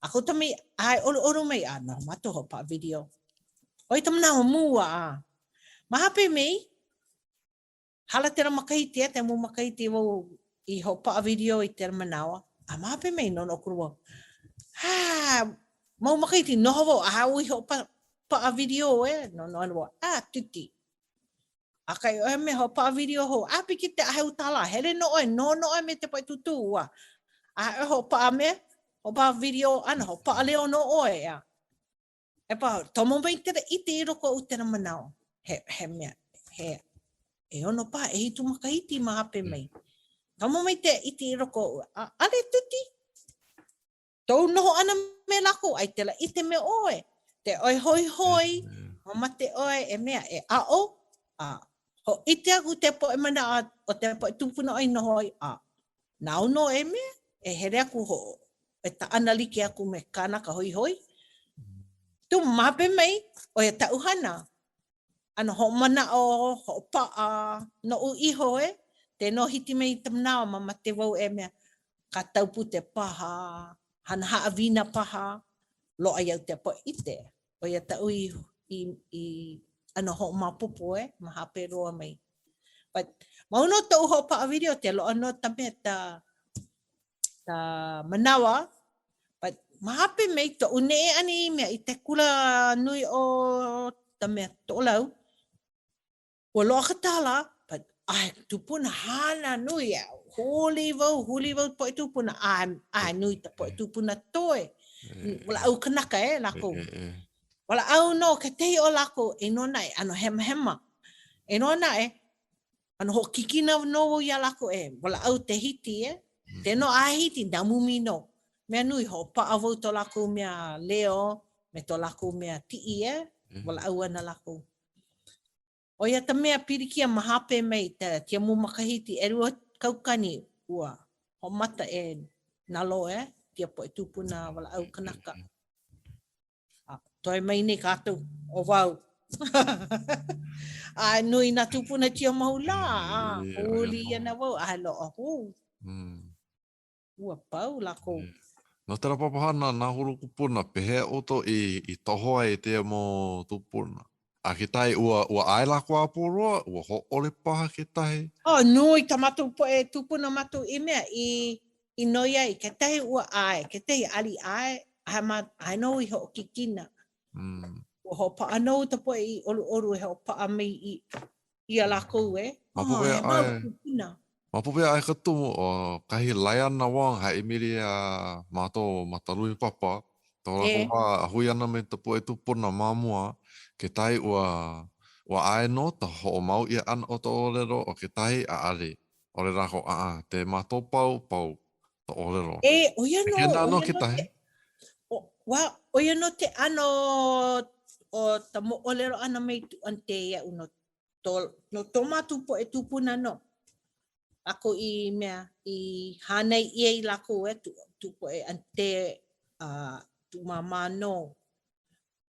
A kou ta mea ʻae ʻoluʻolu mai a noho mātou hoʻopaʻa video. ʻO ia ta manawa mua a ma hape mai, hala tēlā makahiki, e te mau makahiki wau i hoʻopaʻa video i tēlā manawa, a ma hape mai noʻonoʻo akula wau, hā, mau makahiki noho wau a wau i hoʻopaʻa video e, noʻonoʻo ana wau, a tuti. A kai ʻoe me hoʻopaʻa video hou, a piki te ʻahe utala, hele nō ʻoe, noho nō ʻoe me te poʻe tūtū, ua. A ʻoe hoʻopaʻa mea, hoʻopaʻa video ʻana, hoʻopaʻa leo nō ʻoe, ʻeā. E pa, tomo mai tēlā ʻike i loko oʻu tēlā manawa, he, he mea, he ʻeono paha, ʻehiku makahiki ma hape mai. Tomo mai tēlā ʻike i loko oʻu, a, ʻaʻole tuti. Tou noho ʻana me lākou, ai tēlā ʻike me ʻoe, te ʻoe hoihoi, mamate ʻoe e mea e aʻo, a hōʻike aku te poʻe manaʻo o te poʻe tūpuna ʻoe i noho ai, a nāu nō e mea e hele aku ho, e taʻana like aku me kānaka hoihoi. Tumu ma hape mai, ʻo ia taʻu hana, ʻano hoʻomanaʻo, hoʻopaʻa, noʻu iho e, te nō hiki mai i ta manawa mamate wau e mea, kākau puke paha, hana haʻawina paha, loaʻa iaʻu te poʻe ʻike. ʻO ia taʻu i, i, i ʻano hoʻomaopopo e, ma hape loa mai. But, mau nō toʻu hoʻopaʻa video te loaʻa nō ta mea ta, ta manawa, but ma hape mai toʻu neʻe ʻana i mea i te kula nui o ta mea Toʻolau, ua loaʻa ka tālā, but ʻae tupuna hana nui au. Huli wau, huli wau poʻe tūpuna, a, a nui ta poʻe tūpuna toe. Walaʻau kanaka e lākou. Walaʻau nō kekahi o lākou e nō naʻe ʻano hemahema. E nō naʻe, ʻano hoʻokikina nō wau iā lākou e walaʻau te hiti e. Te nō a hiti, namumi nō. Mea nui, hoʻopaʻa wau to lākou mea leo me to lākou mea tiʻi e, walaʻau ana lākou. ʻO ia ka mea pilikia ma hape mai ta tiamu makahiki 2000 ua hoʻomata e nalo e tia poʻe tūpuna walaʻau kanaka. A toe mai nei kātou, ʻo wau. A nui nā tūpuna tia mau lā, a huli ana wau, a loaʻa hou. Ua pau lākou. No tela papahana nā holo kupuna, pehea ʻoutou i, i toho ai i tēia mau tūpuna? A kekahi, ua, ua ʻae lākou a pau loa, ua hōʻole paha kekahi? Oh, nui ka mākou poʻe tūpuna mākou i mea i, i noi ai, kekahi ua ʻae, kekahi ʻaʻole i ʻae, a ma, ae nō i hoʻokikina. Mm. Ua hoʻopaʻa nō ta poʻe i ʻoluʻolu e hoʻopaʻa mai i, iā lākou e. Ma hope oh, aʻe, ma hope aʻe ka tumu o kahi Laiana Wong haʻimili iā mātou ma ta lui papa, to lākou wā a hui ana me ta poʻe tūpuna ma mua, kekahi ua ua ʻae nō ta hoʻomau ʻia ʻana o ta ʻōlelo, ʻo kekahi ʻaʻale. ʻAʻole lākou ʻaʻa, te mātou pau, pau ta ʻōlelo. E, ʻo ia nō, ʻo ia nō te, well, ʻo ia nō te ʻano o ta moʻolelo ʻana mai aunty iaʻu no to, no to mātou poʻe tūpuna nō. Lākou i mea, i hānai ʻia i lākou e tu, tu poʻe aunty a tu māmā nō.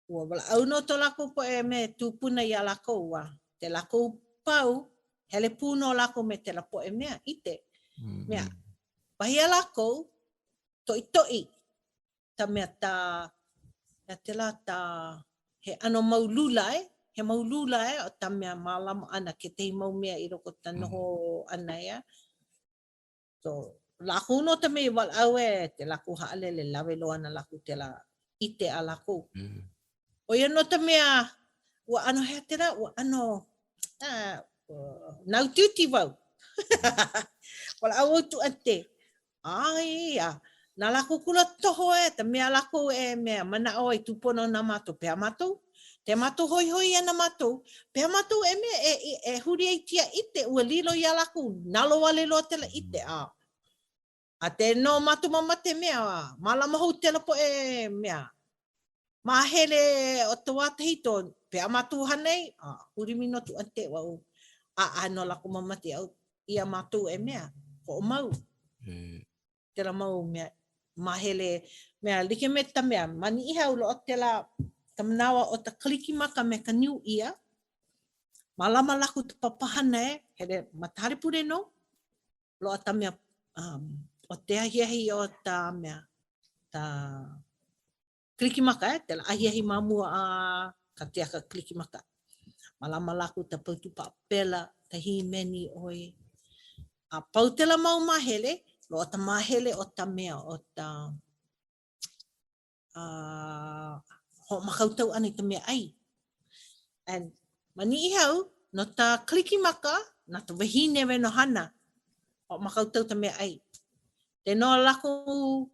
Ua walaʻau nō to lākou poʻe me tūpuna iā lākou a te lākou pau, hele pū nō lākou me tela poʻe mea, ʻite. Mea, wahi a lākou, toʻitoʻi ta mea ta, mea tela ta, he ʻano mau lula e, he mau lula e o ta mea mālama ʻana kekahi mau mea i loko ta noho ʻana ia. So, lākou nō ta mea i walaʻau e, te lākou haʻalele, lawe loa ana lākou tela ʻite a lākou. ʻO ia nō ta mea, ua ʻano hea tela, ua ʻano, ah, nāutiuti wau. Walaʻau au tu aunty. Ai, a na lākou kula toho e, ta mea lākou e mea manaʻo ai tūpono na mātou, pehea mātou? Te mātou hoihoi ana mātou, pehea mātou e mea e, e, e huli ai tia ʻite, ua lilo iā lākou, nalowale loa tela ʻite, a a te no mātou mamate mea, mālama hou tela poʻe mea, māhele o ta wā kahiko, pehea mātou hana ai, a huli mi no tu aunty wau, a a no lākou mamate au, ia mātou e mea, hoʻomau. E. Tela mau mea, māhele, mea like me ta mea, ma Niʻihau loaʻa tela ka manawa o ta Kalikimaka me ka Niu Ia, mālama lākou ta papahana e, hele ma ta hale pule nō, loaʻa ta mea, um, o te ahiahi o ta mea, ta Kalikimaka e, tela ahiahi ma mua a ka keaka Kalikimaka. Mālama lākou ta pautu paʻapela, ta hīmeni ʻoe. A pau tela mau māhele, loaʻa ta māhele o ta mea o ta uh, hoʻomākaukau ʻana i ka mea ʻai. And ma Niʻihau, no ta Kalikimaka, na ta wahine wale nō hana, hoʻomākaukau ta mea ʻai. Te no lākou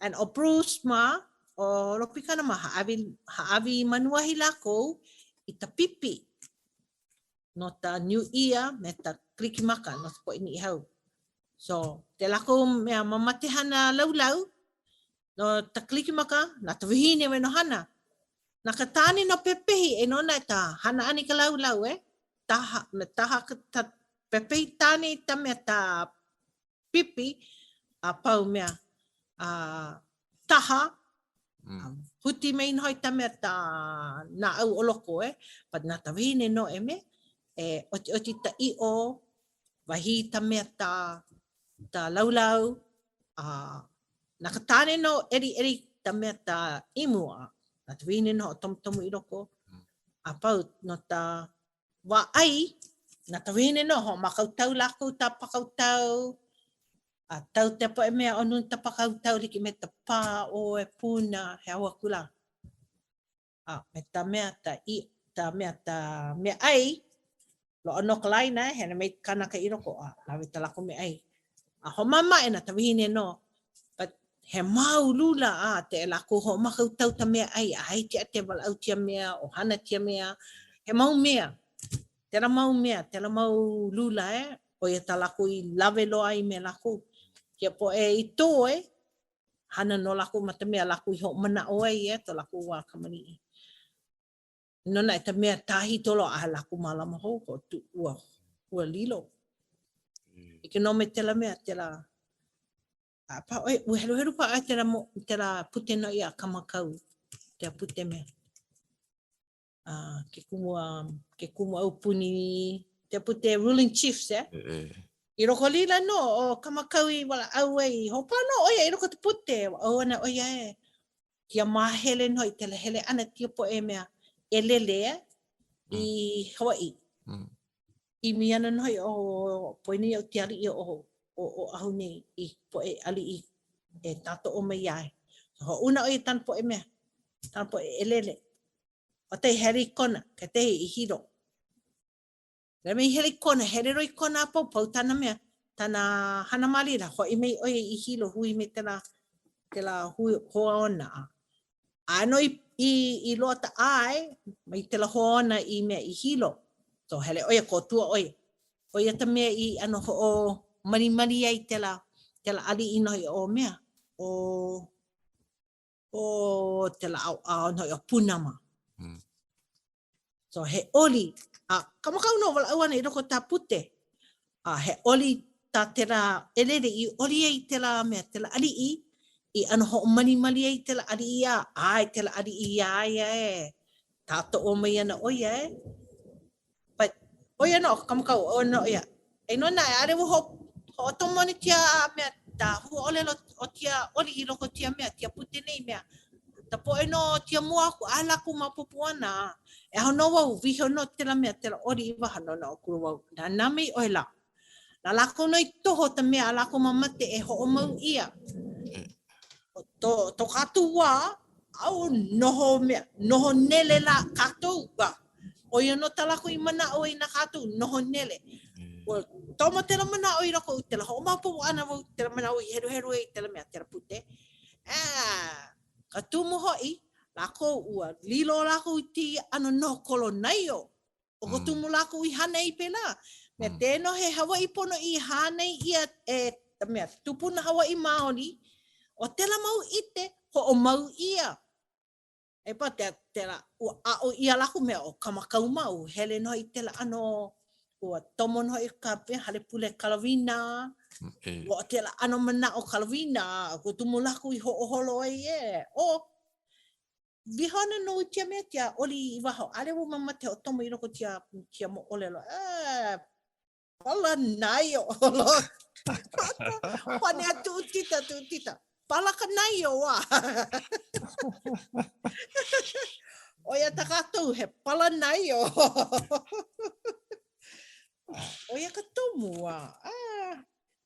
And ʻo Bruce mā, ʻo Ropikana mā, hāʻawi, hāʻawi manuahi lākou i ta pipi no ta Niu Ia me ta Kalikimaka no ta poʻe Niʻihau. So, te lākou mea mamate hana laulau no ta Kalikimaka, na ta wahine wale nō hana. Na ka tāne nō pepehi e nona e ta hana ʻana i ka laulau e. Taha, me taha ka ta pepehi tāne i ta mea ta pipi a pau mea a taha mm. a huti mei noho i ta mea ta naʻau o loko e, but na ta wahine nō e me, e ʻotiʻoti ta ʻiʻo, wahī ta mea ta, ta laulau, a na ka tāne nō ʻeliʻeli ta mea ta imu a na ta wahine nō hoʻotomotomo i loko, mm. a pau no ta wā ʻai, na ta wahine nō, hoʻomākaukau lākou ta pākaukau, a tau te poʻe mea o nui ta pākaukau like me ta pā ʻoe, puna, he au aku lā. A me ta mea ta i, ta mea ta mea ʻai, loaʻa nō ka laina, hele mai kānaka i loko, a lawe ta lākou mea ʻai. A hoʻomāmaʻe na ta wahine nō. But he mau lula a te e lākou hoʻomākautau ta meaʻai, a hai tia te walaʻau tia mea, ʻohana tia mea, he mau mea. Tela mau mea, tela mau lula e, ʻo ia tā lākou i lawe loa ai me lākou. Kia poʻe i toe, hana nō lākou ma ta mea lākou i hoʻomanaʻo ai e, to lākou wā kamaliʻi. No naʻe ta mea tāhito loa a lākou mālama hou ko tu, ua, ua lilo. Like nō me tela mea, tela, a pa, oi, ua heluhelu paha ʻoe tela, mo, tela pute no ia Kamakau, tela pute mea. Uh, ke kumu, um, ke kumu aupuni, te pute ruling chiefs, eh? E, e. I loko lila nō o Kamakau i walaʻau ai, hoʻopā nō ʻo ia i loko ta pute, walaʻau ana ʻo ia e. Tia māhele nō i tela hele ʻana tia poʻe mea ʻelele eh, i Hawaiʻi. Mm. ʻImi ana nō hoʻi ʻo poina iaʻu te aliʻi o o Oʻahu nei i poʻe aliʻi e tātoʻo mai iā ia. So hoʻouna ʻo ia i tana poʻe mea, tana poʻe ʻelele. ʻO te hele i Kona, ke tehi i Hilo. Lele mai hele i Kona, hele loa i Kona a pau, pau tana mea, tana hana ma laila, hoʻi mai ʻo ia i Hilo, hui me tela, tela hui, hoa ona. A no i, i, i loa ta ʻae, mai tela hoa ona i mea i Hilo. So hele ʻo ia, kōtua ʻo ia. ʻO ia ta mea i ʻano hoʻomalimali ai tela, tela aliʻi nō hoʻi o mea, o ʻo tela ʻaoʻao nō hoʻi o Puna mā. Mm. So he ʻoli, a Kamakau nō walaʻau ana i loko o tā pute, a he ʻoli tā tela ʻelele i ʻoli ai tela mea, tela aliʻi, i ʻano hoʻomalimali ai tela aliʻi a ʻae tela aliʻi iā ia e tātoʻo mai ana ʻo ia e. But, ʻo ia nō, Kamakau, ʻo nō ia. E nō naʻe, ʻaʻole ua hoʻotomo ana tia mea, ta huaʻōlelo o tia ʻoli i loko tia mea, tia pute nei mea. Ta poʻe nō tia mua aku, ʻaʻole lākou maopopo ana. E aho nō wau, wiho nō tela mea, tela ʻoli i waho no nō kula wau. Nānā mai ʻoe lā. Na lākou nō i toho ta mea a lākou mamate e hoʻomau ʻia. To, to kātou wā, au noho mea, noho nele lā kātou, a ʻo ia nō tā lākou i manaʻo ai na kātou, noho nele. Ua tomo tela manaʻo i loko, tela hoʻomaopopo ʻana wau, tela manaʻo i heluhelu ai tela mea, tela pute. A, ka tumu hoʻi, lākou, ua lilo lākou i tēia ʻano noho kolonaio. ʻO ko tumu lākou i hana ai pēlā. Mea mm. tē nō he Hawaiʻi ponoʻī i hānai ʻia e ka mea tupuna Hawaiʻi maoli, ʻo tela mau ʻite hoʻomau ʻia. E pa te, tela, ua aʻo ʻia lākou mea ʻo Kamakau mā, ua hele nō i tela ʻano, ua tomo nō i ka mea hale pule Kalawina, e. ua tela ʻano manaʻo Kalawina, ko tumu lākou i hoʻoholo ai e, ʻo, Wiho ana nō i tia mea tia ʻoli i waho, ʻaʻole wau mamate hoʻotomo i loko tia, tia moʻolelo. Eh, pala naio. Pane a tuʻutita, tuʻutita. Pala ka naio, wā. ʻO ia tā kātou, he pala naio. ʻO ia ka tomu, wā. Ah,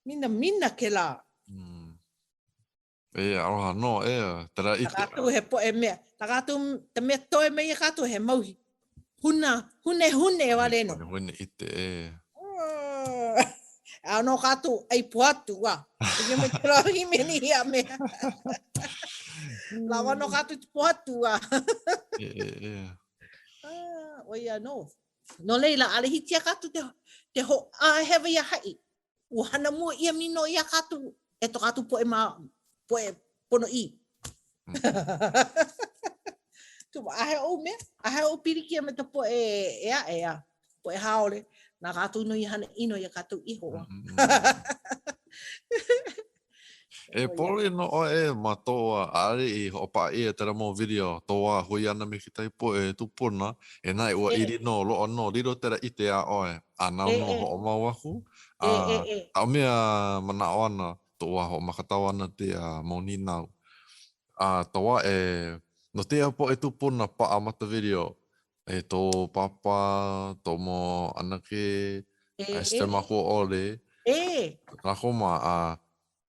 minamina kēlā. Mm. E, aloha nō, e, tela ʻike. Tā kātou he poʻe mea, tā kātou, ta mea toe mai iā kātou he mau huna, hunehune wale nō. Hunehune ʻite, e. A no kātou ʻai pohatu, wā. Ike me te rā himeni ia mea. Lawa no kātou te pohatu, wā. E, e, e. Ah, ʻo ia nō. No leila, ʻaʻole hiki iā kātou te, te hoʻāhewa iā haʻi. Ua hana mua ʻia mai nō iā kātou e to kātou poʻe ma, poʻe ponoʻī. Tu, ʻaʻahe oʻu mea, ʻaʻahe oʻu pilikia me ka poʻe ʻē aʻe a, poʻe haole, na kātou nō i hana ʻino iā kātou iho. E poli nō ʻoe e ma tō wā, ʻaʻole i hoʻopaʻa ʻia tela mau video tō wā hui ʻana me kekahi poʻe tūpuna, e naʻe ua ili nō, loaʻa nō, lilo tela ʻite iā ʻoe, a nāu nō hoʻomau aku, a kaʻu mea manaʻo ana, tō wā hoʻomakatau ana tēia mau nīnau. A tō wā e, no tēia poʻe tūpuna paʻa ma ta video, e tō pāpā, tō mau ʻanakē, a sister makua ʻole, lākou ma, a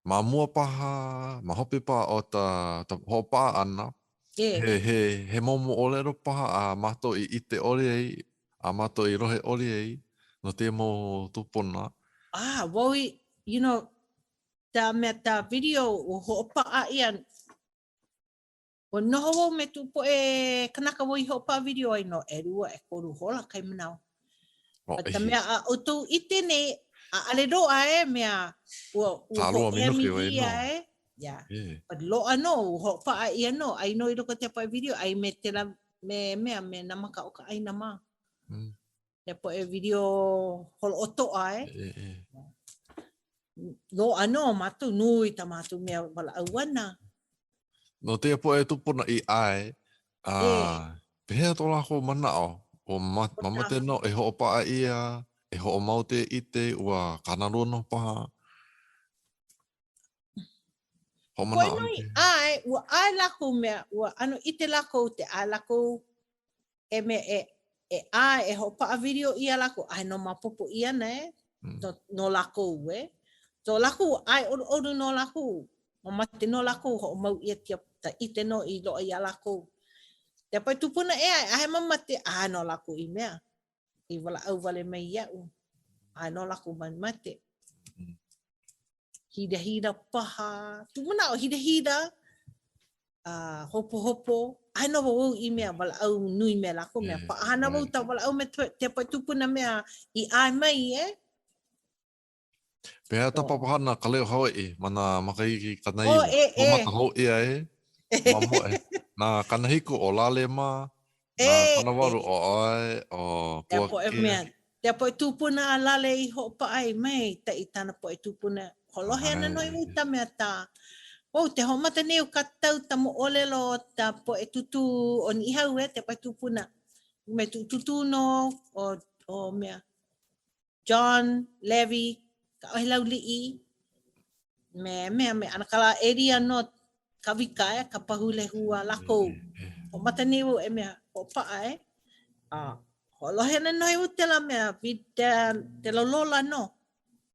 ma mua paha, ma hope paha o ta, ta hoʻopaʻa ʻana, he, he, he mau moʻolelo paha a mātou i ʻite ʻole ai, a mātou i lohe ʻole ai no tēia mau tūpuna. Ah, wau i, you know. Ta mea ta video ua hoʻopaʻa ʻia Ua noho wau me kuʻu poʻe kanaka wau i hoʻopaʻa video ai no ʻelua, ʻekolu hola kai manawa. But ta mea a ʻoutou ʻike nei, ʻaʻale loaʻa e mea ua ua hoʻoemi ʻia e. Yeah. But loaʻa nō, ua hoʻopaʻa ʻia nō, ai nō i loko o tēia poʻe video, ai me tēlā me mea me nā maka o ka ʻāina mā. Mm. Ia poʻe video holoʻotoʻa e. E, e. Loaʻa nō mātou nui tā mātou mea walaʻau ʻana. No tēia poʻe tūpuna i ʻae, a e. pehea to lākou manaʻo? O ma, mamate nō e hoʻopaʻa ʻia, e hoʻomau tēia ʻike, ua kānalua nō paha. Hoʻomanaʻo. Koe nui ʻae, ua ʻae lākou mea, ua ʻano ʻike lākou te ʻae lākou e mea e e ʻae e hoʻopaʻa video ʻia lākou, ʻae no maopopo ʻia ana e, mm. no, no lākou e. So lākou ʻae ʻoluʻolu nō lākou, mamate nō lākou hoʻomau ʻia tia ta ʻike nō i loaʻa iā lākou. Tēia poʻe tūpuna ʻē aʻe, ʻaʻahe mamate, ʻae nō lākou i mea, i walaʻau wale mai iaʻu, ʻae nō lākou mamate. Mm. Hilahila paha, kuʻu manaʻo hilahila, a hopohopo, ʻaʻahe nō wau i mea walaʻau nui me lākou mea paʻahana wau ta walaʻau me tēia poʻe tūpuna mea i ʻae mai e. Pehea ta papahana ka leo Hawaiʻi ma nā makahiki 90? Oh, e, e. Hoʻomaka hou ʻia e. Ma mua e. Nā 70 ʻo Lale mā, nā 80 ʻo ʻae, ʻo Puakea. Tēia poʻe tūpuna a Lale i hoʻopaʻa ai mai taʻi tāna poʻe tūpuna. Hoʻolohe ana nō i ta mea tā. Wau, te hoʻomata nei o ka tau ta moʻolelo o ta poʻe tūtū o Niʻihau e, tēia poʻe tūpuna. Me kuʻu tūtū nō o, o mea. John Levy, Kaʻohelaulii, me mea me ʻAnakala Elia nō Kawika e, ka pahu lehua lākou. Hoʻomata nei wau e mea hoʻopaʻa e. A hoʻolohe ana nō wau tēlā mea, tēlā lola nō,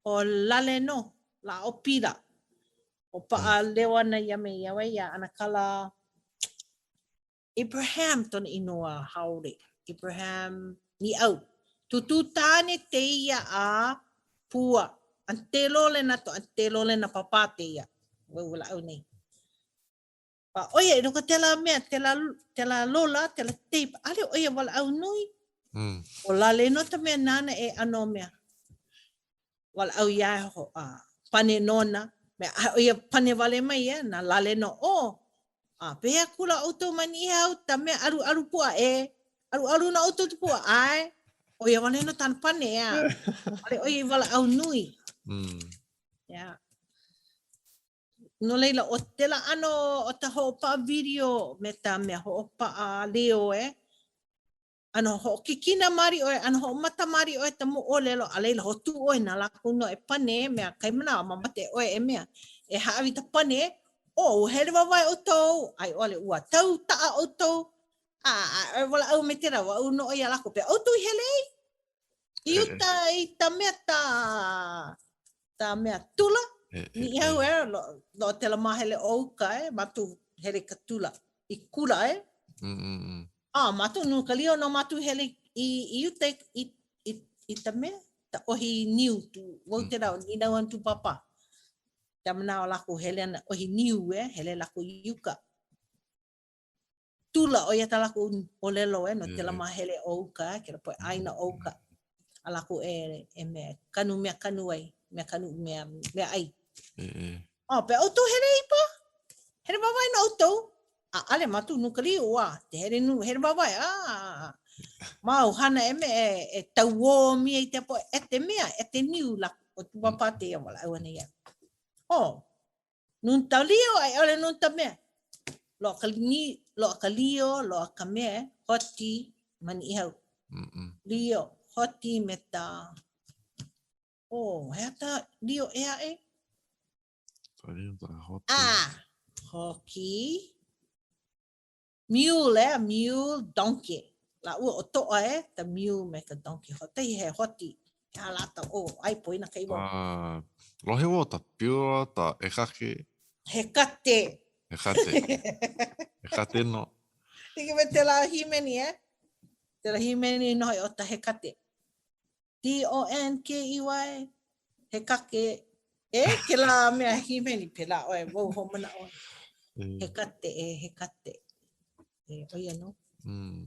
ʻo Lale nō, lāʻau pila. Hoʻopaʻa leo ana ia me ia wai iā ʻAnakala Abraham tona inoa haole, Abraham Niʻau. Tūtū tāne tēia a Pua. Aunty Lolena to Aunty Lolena pāpā tēia. Wau walaʻau nei. A ʻo ia i loko tēlā mea, tēlā, tēlā lola, tēlā tape, ʻaʻole ʻo ia walaʻau nui. Mm. ʻO Lale nō ta mea nāna e ʻano mea. Walaʻau iā ho, a, pane nona. Mea, ʻo ia pane wale mai ia, na Lale nō. Oh, A pehea kula ʻoutou ma Niʻihau, ta mea ʻaluʻalu puaʻa e? ʻAluʻalu nō ʻoutou ta puaʻa, ʻae? ʻO ia wale nō tāna pane, ʻeā. ʻAʻole ʻo ia i walaʻau nui. Mm. Yeah. No laila, ʻo tēlā ʻano o ta hoʻopaʻa video me ta mea hoʻopaʻa leo e, ʻano hoʻokikina maoli ʻoe, ʻano hoʻomata maoli ʻoe ta moʻolelo, a laila hoʻotu ʻoe na lākou nō e pane, mea kai manawa mamate ʻoe e mea, e hāʻawi ta pane, oh, ua hele wāwae ʻoutou, a i ʻole ua tau taʻa ʻoutou, a, a, a walaʻau me tēlā, walaʻau nō ʻoe iā lākou, pehea ʻoutou i hele ai? I uta i ta mea ta, ta mea tula, Niʻihau e, lo, lo tēlā māhele o uka e, mātou hele i ka tula, i kula e. Mm, mm, mm. A, mātou nui ka lio no mātou hele i, i uta i, i, i, i ta mea, ta ʻohi niu, tu, wau mm. tēlā, nīnau ana kuʻu pāpā. Ta manawa lākou hele ana ʻohi niu e, hele lākou i uka. Tula, ʻo ia tā lākou ʻōlelo e, no tēlā māhele o uka, e, kēlā poʻe ʻāina o uka, a lākou e, e mea, kanu mea kanu ai, mea kanu mea, mea ʻai. Oh, pehea ʻoutou hele ai pa? Hele wāwae nō ʻoutou. ʻAʻale mātou nui ka lio, a, te hele nu, hele wāwae, a, mau hana e mea e, e tauomi ai te poʻe, e te mea, e te niu la, o tu pāpā te ia walaʻau ana ia. Oh, Nui ta lio, a i ʻole nui ta mea. Loaʻa ka ni, loaʻa ka lio, loaʻa ka mea, hoti, ma Niʻihau. Mm -mm. Lio, hoti me ta, oh, he aha ta lio ʻē aʻe? Ta lio, ta hoti. Ah, hoki. Mule, eh, mule, donkey. Lāua ʻo toʻa, eh, ta mule me ka donkey. Hoʻokahi he hoti. He aha lā ta, oh, ai poina ka iwa. Uh, lohe wau ta piula, ta ʻekake. He kate. He kate. He kate no. Like me tēlā hīmeni, eh? Tēlā hīmeni nō hoʻi o ta he kate. D-O-N-K-E-Y, he kake. E, kēlā mea hīmeni, pēlā ʻoe, wau hoʻomanaʻo. He kate, e, he kate. E, ʻo ia nō. Mm.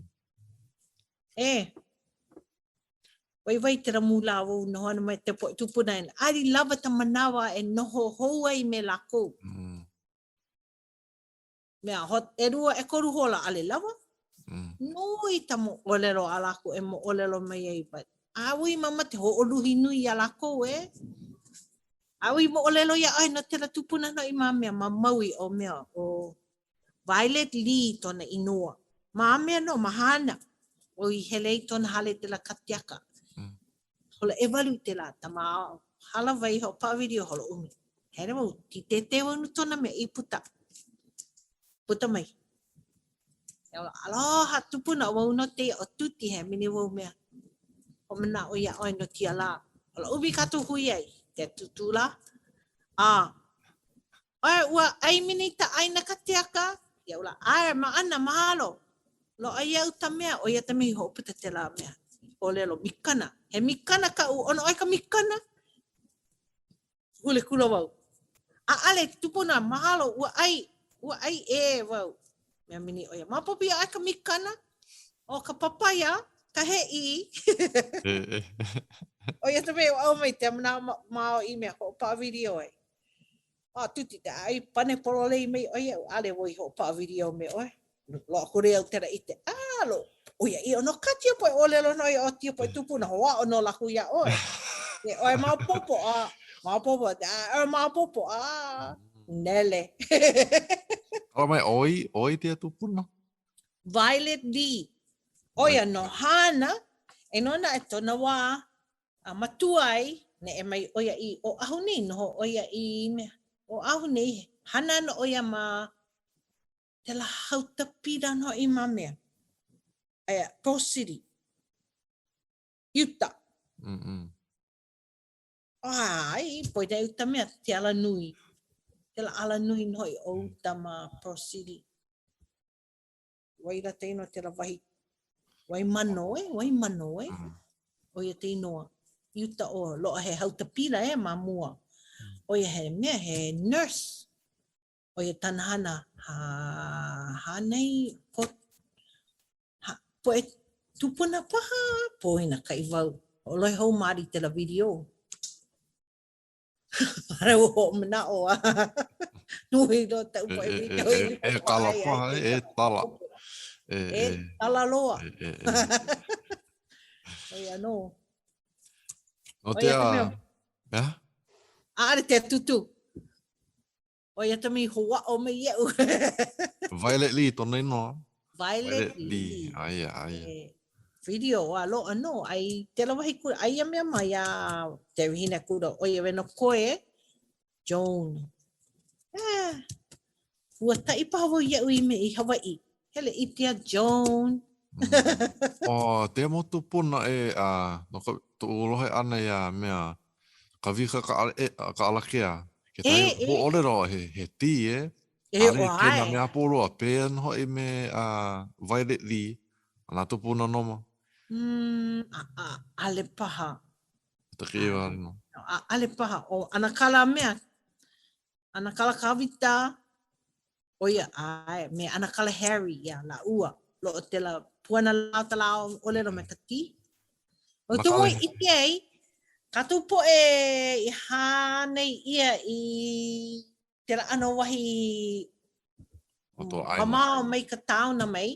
E, waiwai tela mūlā wau noho ana me te poʻe tūpuna e ʻaʻole lawa ta manawa e noho hou ai me lākou. Mm. Mea, ho, ʻelua, ʻekolu hola, ʻaʻole lawa. Mm. Nui ta moʻolelo a lākou e moʻolelo mai ai, but ʻaʻole i mamate hoʻoluhi nui iā lākou, e. ʻAʻole i moʻolelo iā ʻoe no tela tupuna no i ma mea, ma Maui o mea, ʻo Violet Lee tona inoa. Ma mea nō, ma Hāna, ʻo i hele ai tona hale tela katiaka. Mm. Hola ʻewalu tela tama hālāwai hoʻopaʻa video hola ʻumi. Hele wau, tītētē wau no tona mea i puta. Puta mai. Ia wala, aloha tupuna wau no teia ʻo Tuti he mini wau mea. Hoʻomanaʻo iā ʻoe no tia lā. Hola ʻumi kātou hui ai, te tūtū lā. A, ʻoe ua ʻai mini ta ʻaina katiaka? Ia wala, ʻae, maʻana, mahalo. Loaʻa iaʻu ta mea, ʻo ia ta mea i hoʻoputa tela mea. ʻŌlelo, mikana. He mikana kaʻu, ʻono ʻoe ka mikana? Huli kula wau. ʻAʻale, tupuna, mahalo, ua ʻai, ua ʻai ʻē wau. Mea mini ʻo ia, maopopo iā ʻoe ka mikana? ʻO ka papaia, ka hēʻī. ʻO ia ta mea i ʻau mai te manaʻo ma, ma o i mea hoʻopaʻa video ai. A tuti te ʻai, pane pololei mai ʻoe iaʻu, ʻaʻole wau i hoʻopaʻa video me ʻoe. Loaʻa kule au tela ʻite. A, lo, ʻoiaʻiʻo nō kā tia poʻe ʻōlelo nō ia o tia poʻe tūpuna, hoʻāʻo nō lākou iā ʻoe. E ʻoe maopopo, a, maopopo, a, ʻoe maopopo, a, nele. Kala mai, ʻoi, ʻoi tia tūpuna? Violet Lee. ʻO ia no Hāna, e nō naʻe tona wā a matua ai, neʻe mai ʻo ia i Oʻahu nei, noho ʻo ia i mea, Oʻahu nei, hana ana ʻo ia ma Tela hautapila no i ma mea. Aia, Pearl City. Utah. Mm -mm. Ai, poina i uta mea, te ala nui. Te la ala nui no i o uta ma Pearl City. Waila te inoa te la wahi. Waimano e, Waimano e. Mm. O ia te inoa. I uta o loa he hautapila e ma mua. Mm. O ia he mea, he nurse. ʻO ia tana hana ha, hānai ko, ha, poʻe tūpuna paha, pōina kaʻi wau. Hoʻolohe hou maali tela video. ʻAʻole wau hoʻomanaʻo a nui loa taʻu poʻe e, video. E, e, e, tala paha, e, e tala. E, e, tala loa. E, e, e. ʻO ia nō. No te a... Mea? ʻAʻole te tūtū. ʻO ia ta mea i hoʻāʻo mai iaʻu. Violet Lee tona inoa. Violet, Violet Lee. Lee. Aia, aia. E, video a loaʻa nō. Ai tela wahi kula, aia mea ma iā Te Wahine Kula, ʻo ia wena koe, Joan. Eh, huataʻi paha wau iaʻu i me i Hawaiʻi. Hele i tia Joan. Mm. Oh, te mo tupuna e a no ka toʻu lohe ʻana iā mea Kawika ka e, ka alakea. Ke tai e, e. ʻōlelo he he tī e. E, ʻAʻole ke nā mea pōloa, pēia nō hoʻi me a Violet Lee, a nā tupuna noma. Mm, a, a, ʻale paha. Ta ke wale nō. ʻAʻale paha. ʻO ʻAnakala mea, ʻAnakala Kawita, ʻo ia, ʻae, me ʻAnakala Harry, iā lāua. Loaʻa tela puana lao ta lao ʻōlelo me ka tī. ʻO tumu i ʻike ai, kātou poʻe i hānai ʻia i kela ʻano wahi mamao mai ka taona mai,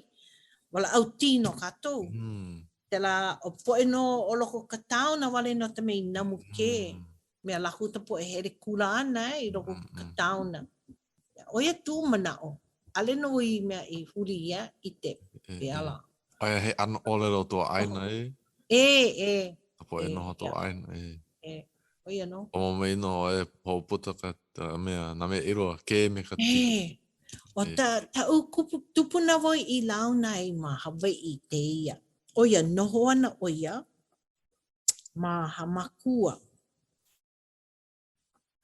walaʻau tī nō kātou. Mm. Tela o poʻe nō o loko ka taona wale nō ta mea i namu ke. Mm. Mea lākou ta poʻe hele kula ana i loko ka taona. ʻO ia tuʻu manaʻo, ʻaʻole nō i mea i huli ia i te peala. Aia he ʻano ʻōlelo to ʻāina e? E, e. Ka poʻe noho to ʻāina e. E, ʻo ia nō. ʻO mai nō e hoʻoputa ka mea, nā mea ʻelua, ke me ka tī. E, ʻo ta, taʻu kupu, tupuna wau i launa ai ma Hawaiʻi tēia. ʻO ia, noho ana ʻo ia ma Hāmākua.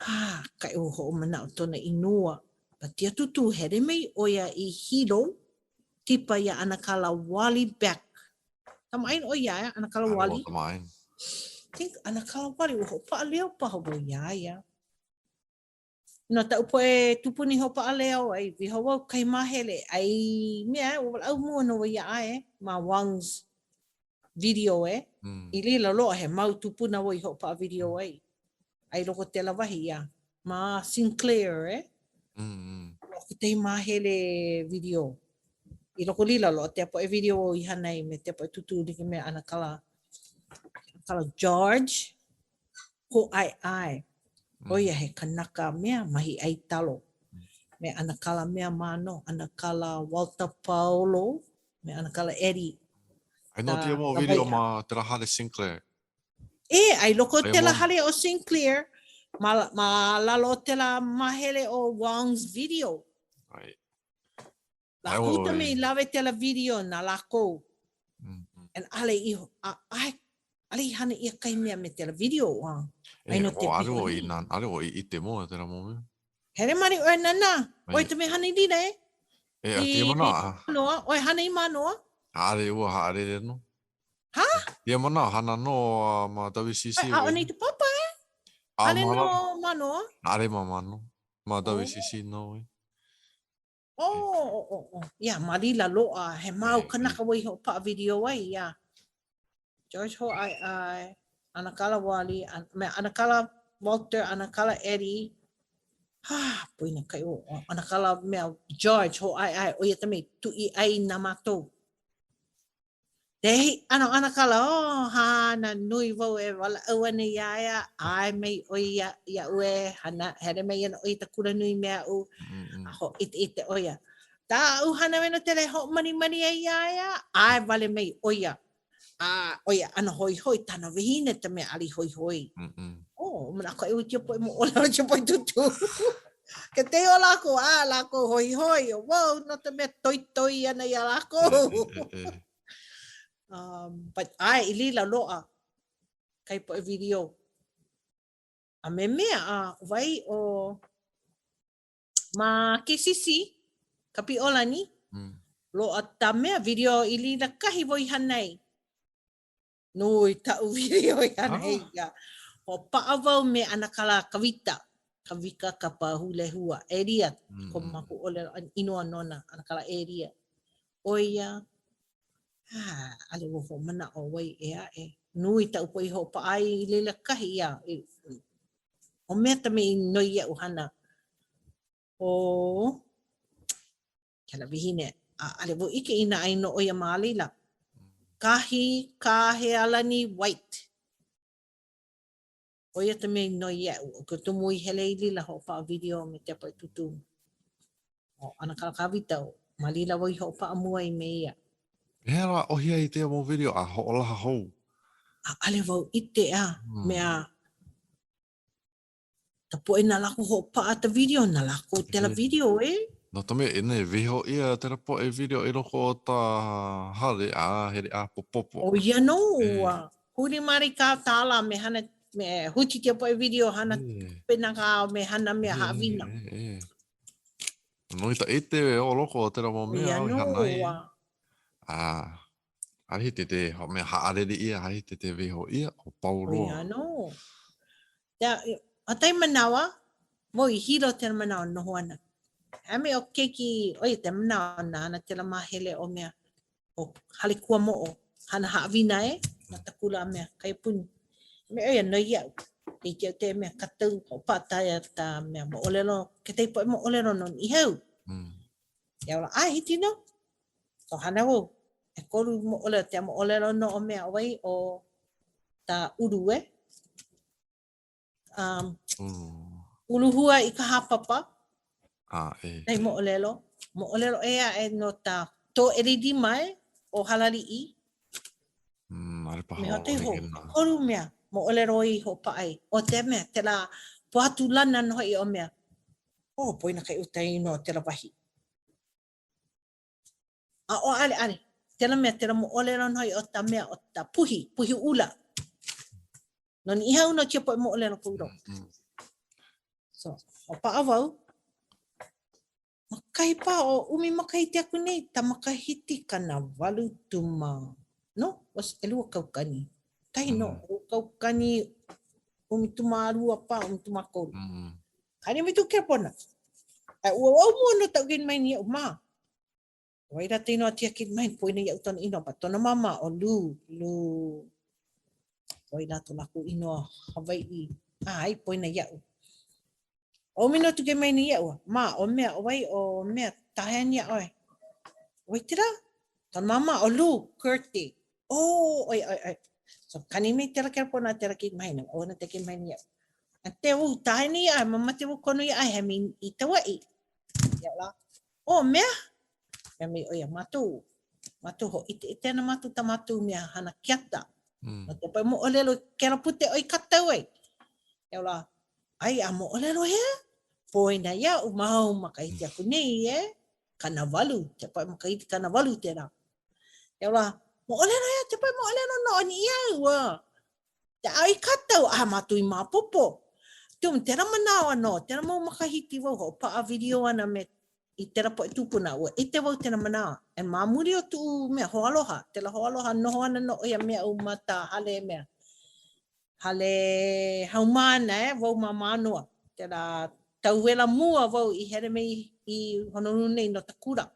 Ah, kaʻu hoʻomanaʻo tona inoa. But tia tūtū hele mai ʻo ia i Hilo, tipa iā ʻAnakala Wally Beck. Kamaʻāina ʻoe iā ia, ʻAnakala Wally? Kamaʻāina. Think ʻAnakala Wally, ua hoʻopaʻa leo paha wau iā ia. No taʻu poʻe tupuna i hoʻopaʻa leo ai, waiho wau kahi māhele, ai mea, ua walaʻau mua nō wau iā ʻae ma Wong's video e. Mm. I laila loa he mau tupuna wau i hoʻopaʻa video ai. A i loko tela wahi ia ma Sinclair e. Mm -hmm. Loa kekahi māhele video. I loko lila loa tia poʻe video wau i hana ai me tia poʻe tūtū like me ʻAnakala ʻAnakala George Hōʻaeʻae. ʻO ia he kanaka mea mahi ʻai talo. Me ʻAnakala mea Mano, ʻAnakala Walter Paolo, me ʻAnakala Eddie. Ai nō tia mau video ma tela hale Sinclair. E, ai loko tela hale o Sinclair, ma, ma lalo o tela mahele o Wong's video. Ai. Lākou ta mea i lawe tela video na lākou. Mm -hmm. And ale i, a, a, ale i hana ia kai mea me tela video. A, e, no te ale o i nan, ale o i i te moa tela mo mea. Hele mari oe nana, oe ta mea hana i lila e. E, a tia mana. I Manoa, oe hana i Manoa. Ale ua ha ale no. Ha? Ia mana, hana no ma WCC. A o nei te papa e? Ale no Manoa. Ale ma Manoa. Ma WCC no e. Oh, oh, oh, oh. Ia, ma lila loa, he mau kanaka wau i hoʻopaʻa video ai, ia. George Hōʻaeʻae, ʻAnakala Wally, an, me ʻAnakala Walter, ʻAnakala Eddie, ha, poina kai o, ʻAnakala mea George Hōʻaeʻae, ʻo ia ta mea i tuʻi ʻai na mākou. Tehi ʻano ʻanakala, oh, hana nui wau e walaʻau ana iā ia, ʻae mai ʻo ia iaʻu e hana, hele mai ana ʻo ia i ta kula nui me aʻu, a hōʻiteʻite ʻo ia. Taʻu hana wena tele e hoʻomanimani ai iā ia, ʻae wale mai ʻo ia. A ʻo ia ʻano hoihoi, tāna wahine ta mea ʻaʻole i hoihoi. Oh, manaʻo kaʻu i tia poʻe moʻolelo tia poʻe tūtū. Ke tehi o lākou, a lākou hoihoi, o wau no ta mea toitoi ana iā lākou. um, but ʻae, i lila loa kai poʻe video. A me mea, a wai o ma KCC, Kapiʻolani, mm. loa ta mea video i lila kahi wau i hana ai. Nui taʻu video i hana ai. Ah. Hoʻopaʻa wau me ʻAnakala Kawita. Kawika Kapahulehua. Elia, mm. ko mākou ʻōlelo inoa nona, ʻAnakala Elia. ʻO ia, ah, ʻaʻole wau hoʻomanaʻo wai ʻē aʻe. Nui taʻu poʻe i hoʻopaʻa ai i laila kahi ia. ʻO mea ta mea i noi iaʻu hana. ʻO kela wahine, ʻaʻole wau ʻike inā aia nō ʻo ia ma laila. Kahi Kahealani White. ʻO ia ta mea i noi iaʻu, ʻo ke tumu i hele i lila hoʻopaʻa video me tia poʻe tūtū. ʻO ʻAnakala Kawita, ma lila wau i hoʻopaʻa mua ai me ia. Pehea lā ʻohi ai tēia mau video a hoʻolaha hou? ʻAʻole wau ʻike a mea Ta poʻe na lākou hoʻopaʻa ta video, na lākou tela video e. No ta mea, inā waiho ʻia tela poʻe video i loko o ta hale, a hele a popopo. ʻO ia nō, ua huli mare ka tālā me hana, me huki tia poʻe video hana penaka me hana mea haʻawina. Nui ta ʻike o loko o tela mau mea au i hana ai. A, ʻaʻole hiki te mea haʻalele ʻia, ʻaʻole hiki te waiho ʻia, o pau loa. ʻO ia nō. Ia, a tai manawa, wau i hilo tela manawa noho ana. A me o keiki, ʻo ia te manawa nāna tela māhele o mea, o Hale Kuamoʻo, hana haʻawina e, na ta kula a mea, kaiapuni. Me ʻo ia noi iaʻu, hiki iaʻu te mea katau hoʻopaʻa taia ta mea moʻolelo, kekahi poʻe moʻolelo no Niʻihau. Mm. Ia ola, ʻae, hiki nō. So hana wau, ʻekolu moʻolelo, tia moʻolelo no o mea wai o ta ulu e. Um, mm. Uluhua i ka hāpapa. Ah, e. Nei moʻolelo. Moʻolelo ʻē aʻe no ta Tōʻeleilima e o Halaliʻi. Mm, ʻaʻole paha Me hote ho, ʻekolu mea moʻolelo i hoʻopaʻa ai. ʻO te mea, tela Pōhatulana nō hoʻi o mea. Oh, poina kai uta inoa tela wahi. A ʻo ʻale, ʻale, tela mea, tela moʻolelo nō hoʻi o ta mea o ta puhi, puhi ʻula. No Niʻihau no tia poʻe moʻolelo pau loa. Mm. So, hoʻopaʻa wau, ma kahi pā o ʻumi makahiki aku nei, ta makahiki 80 tuma, no, was 2 kaukani. Kahi no, mm. 2 kaukani, ʻumikumālua pā, ʻumikumākolu. Mm. Kani me tu kelepona. A ua wau mua no taʻu kini mai ni iaʻu ma. Wai la te inoa tia kini mai poina iaʻu tona inoa but tona mama o Lu, Lu. Wai la to lākou inoa Hawaiʻi. Ah, ai poina iaʻu. O mi no tu ke mai ni iaʻu. Ma, o mea, o wai, o mea, tahen ia oe. Wai tera? Tona mama o Lu, Kurti. Oh, oi, oi, oi. So, kani me tera kelepona tera ki mai na, o na te ki mai ni iaʻu. A te u tae ni ai, mama te u kono ia ai, he mi i tawaʻi. Ia la, o mea, mea mi o ia mātou, mātou ho ite ite ana mātou ta mātou mea hana kiata. Mm. No te pai mo olelo kera pute oi katau ai. Ia la, ai a mo olelo hea, poina ia u mau makaiti aku nei e, 80, te pai makaiti 80 te rā. Ia la, mo olelo hea, te pai mo olelo no oni ia ua. Te ai katau, a mātou i māpopo. Tum, tera manawa no, tera mau makahiki wau hoʻopaʻa video ana me i tera poʻe tūpuna, ua ʻike wau tera manawa. And ma muli o tuʻu mea hoaloha, tela hoaloha noho ana no ʻoia me aʻu ma ta hale mea, hale haumāna e, wau ma Mānoa. Tela tauwela mua wau i hele mai i Honolulu nei no ta kula.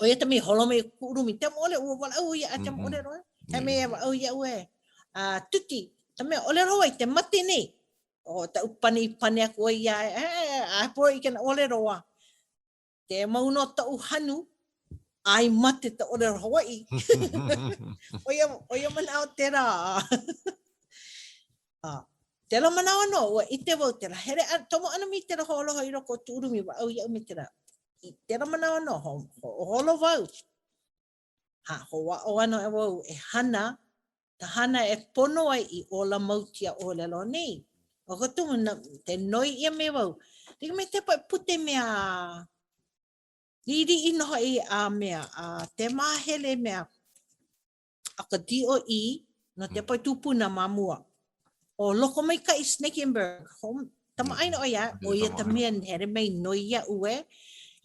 ʻO ia ta mea i holo mai kuʻu rumi, te moʻolelo, ua walaʻau ia a te moʻolelo e. He mea e walaʻau iaʻu e. A tuti, ta mea ʻolelo ai te mate nei. O taʻu pane i pane aku ai ia e, a he poe i kena ʻolelo a. Te mau no toʻu hanu, ai mate ta ʻolelo Hawaiʻi. ʻO ia, ʻo ia manaʻo tela. A, tela manawa no, ua ʻike wau tela hele a, tomo ʻana mi tela hoʻoloho i loko o tuʻu rumi, walaʻau iaʻu me tela. I tela manawa no, hoʻoholo wau. Ha, hoʻāʻo ana wau e hana, ka hana e pono ai i ola mau tia ʻōlelo nei. ʻO ka tumu, na, te noi ʻia me wau, like me te poʻe pute mea liʻiliʻi nō hoʻi a mea, a te māhele mea a ka DOE no te poʻe tūpuna ma mua. ʻO Lokomaikaʻi Snakenberg, kamaʻāina ʻo ia, ʻo ia ta mea hele mai noi iaʻu e,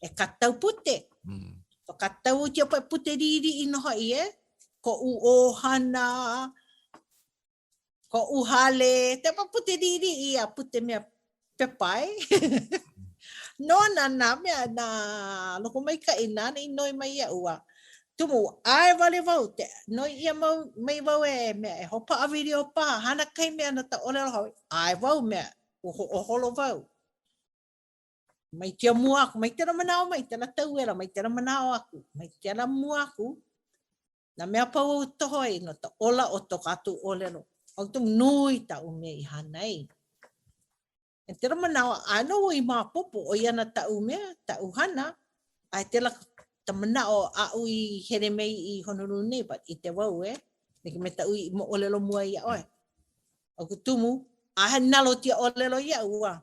e katau pute. Mm. So katau o tia poʻe pute liʻiliʻi nō hoʻi e, koʻu ʻohana, koʻu hale, te poʻe pute liʻiliʻi a pute mea pepa e. Nona nā mea, nā lokomaikaʻi nāna i noi mai iaʻu a tumu ʻae wale wau te noi ʻia mau mai wau e mea e hoʻopaʻa video paha hana kahi mea no ta ʻōlelo Hawaiʻi ʻae wau mea ua hoʻoholo wau mai tia mua aku mai tela manawa mai tela tauwela mai tela manawa aku mai tela mua aku nā mea pau au toho ai no ta ola o to kātou ʻōlelo. ʻO tumu nui taʻu mea i hana ai. E tela manawa, a no i maopopo, ʻo ia ana taʻu mea, taʻu hana, a e tela ta manaʻo aʻu i hele mai i Honolulu nei, but ʻike wau e, like me taʻu i moʻolelo mua iā ʻoe. ʻO ka tumu, a he nalo tia ʻōlelo iaʻu ua.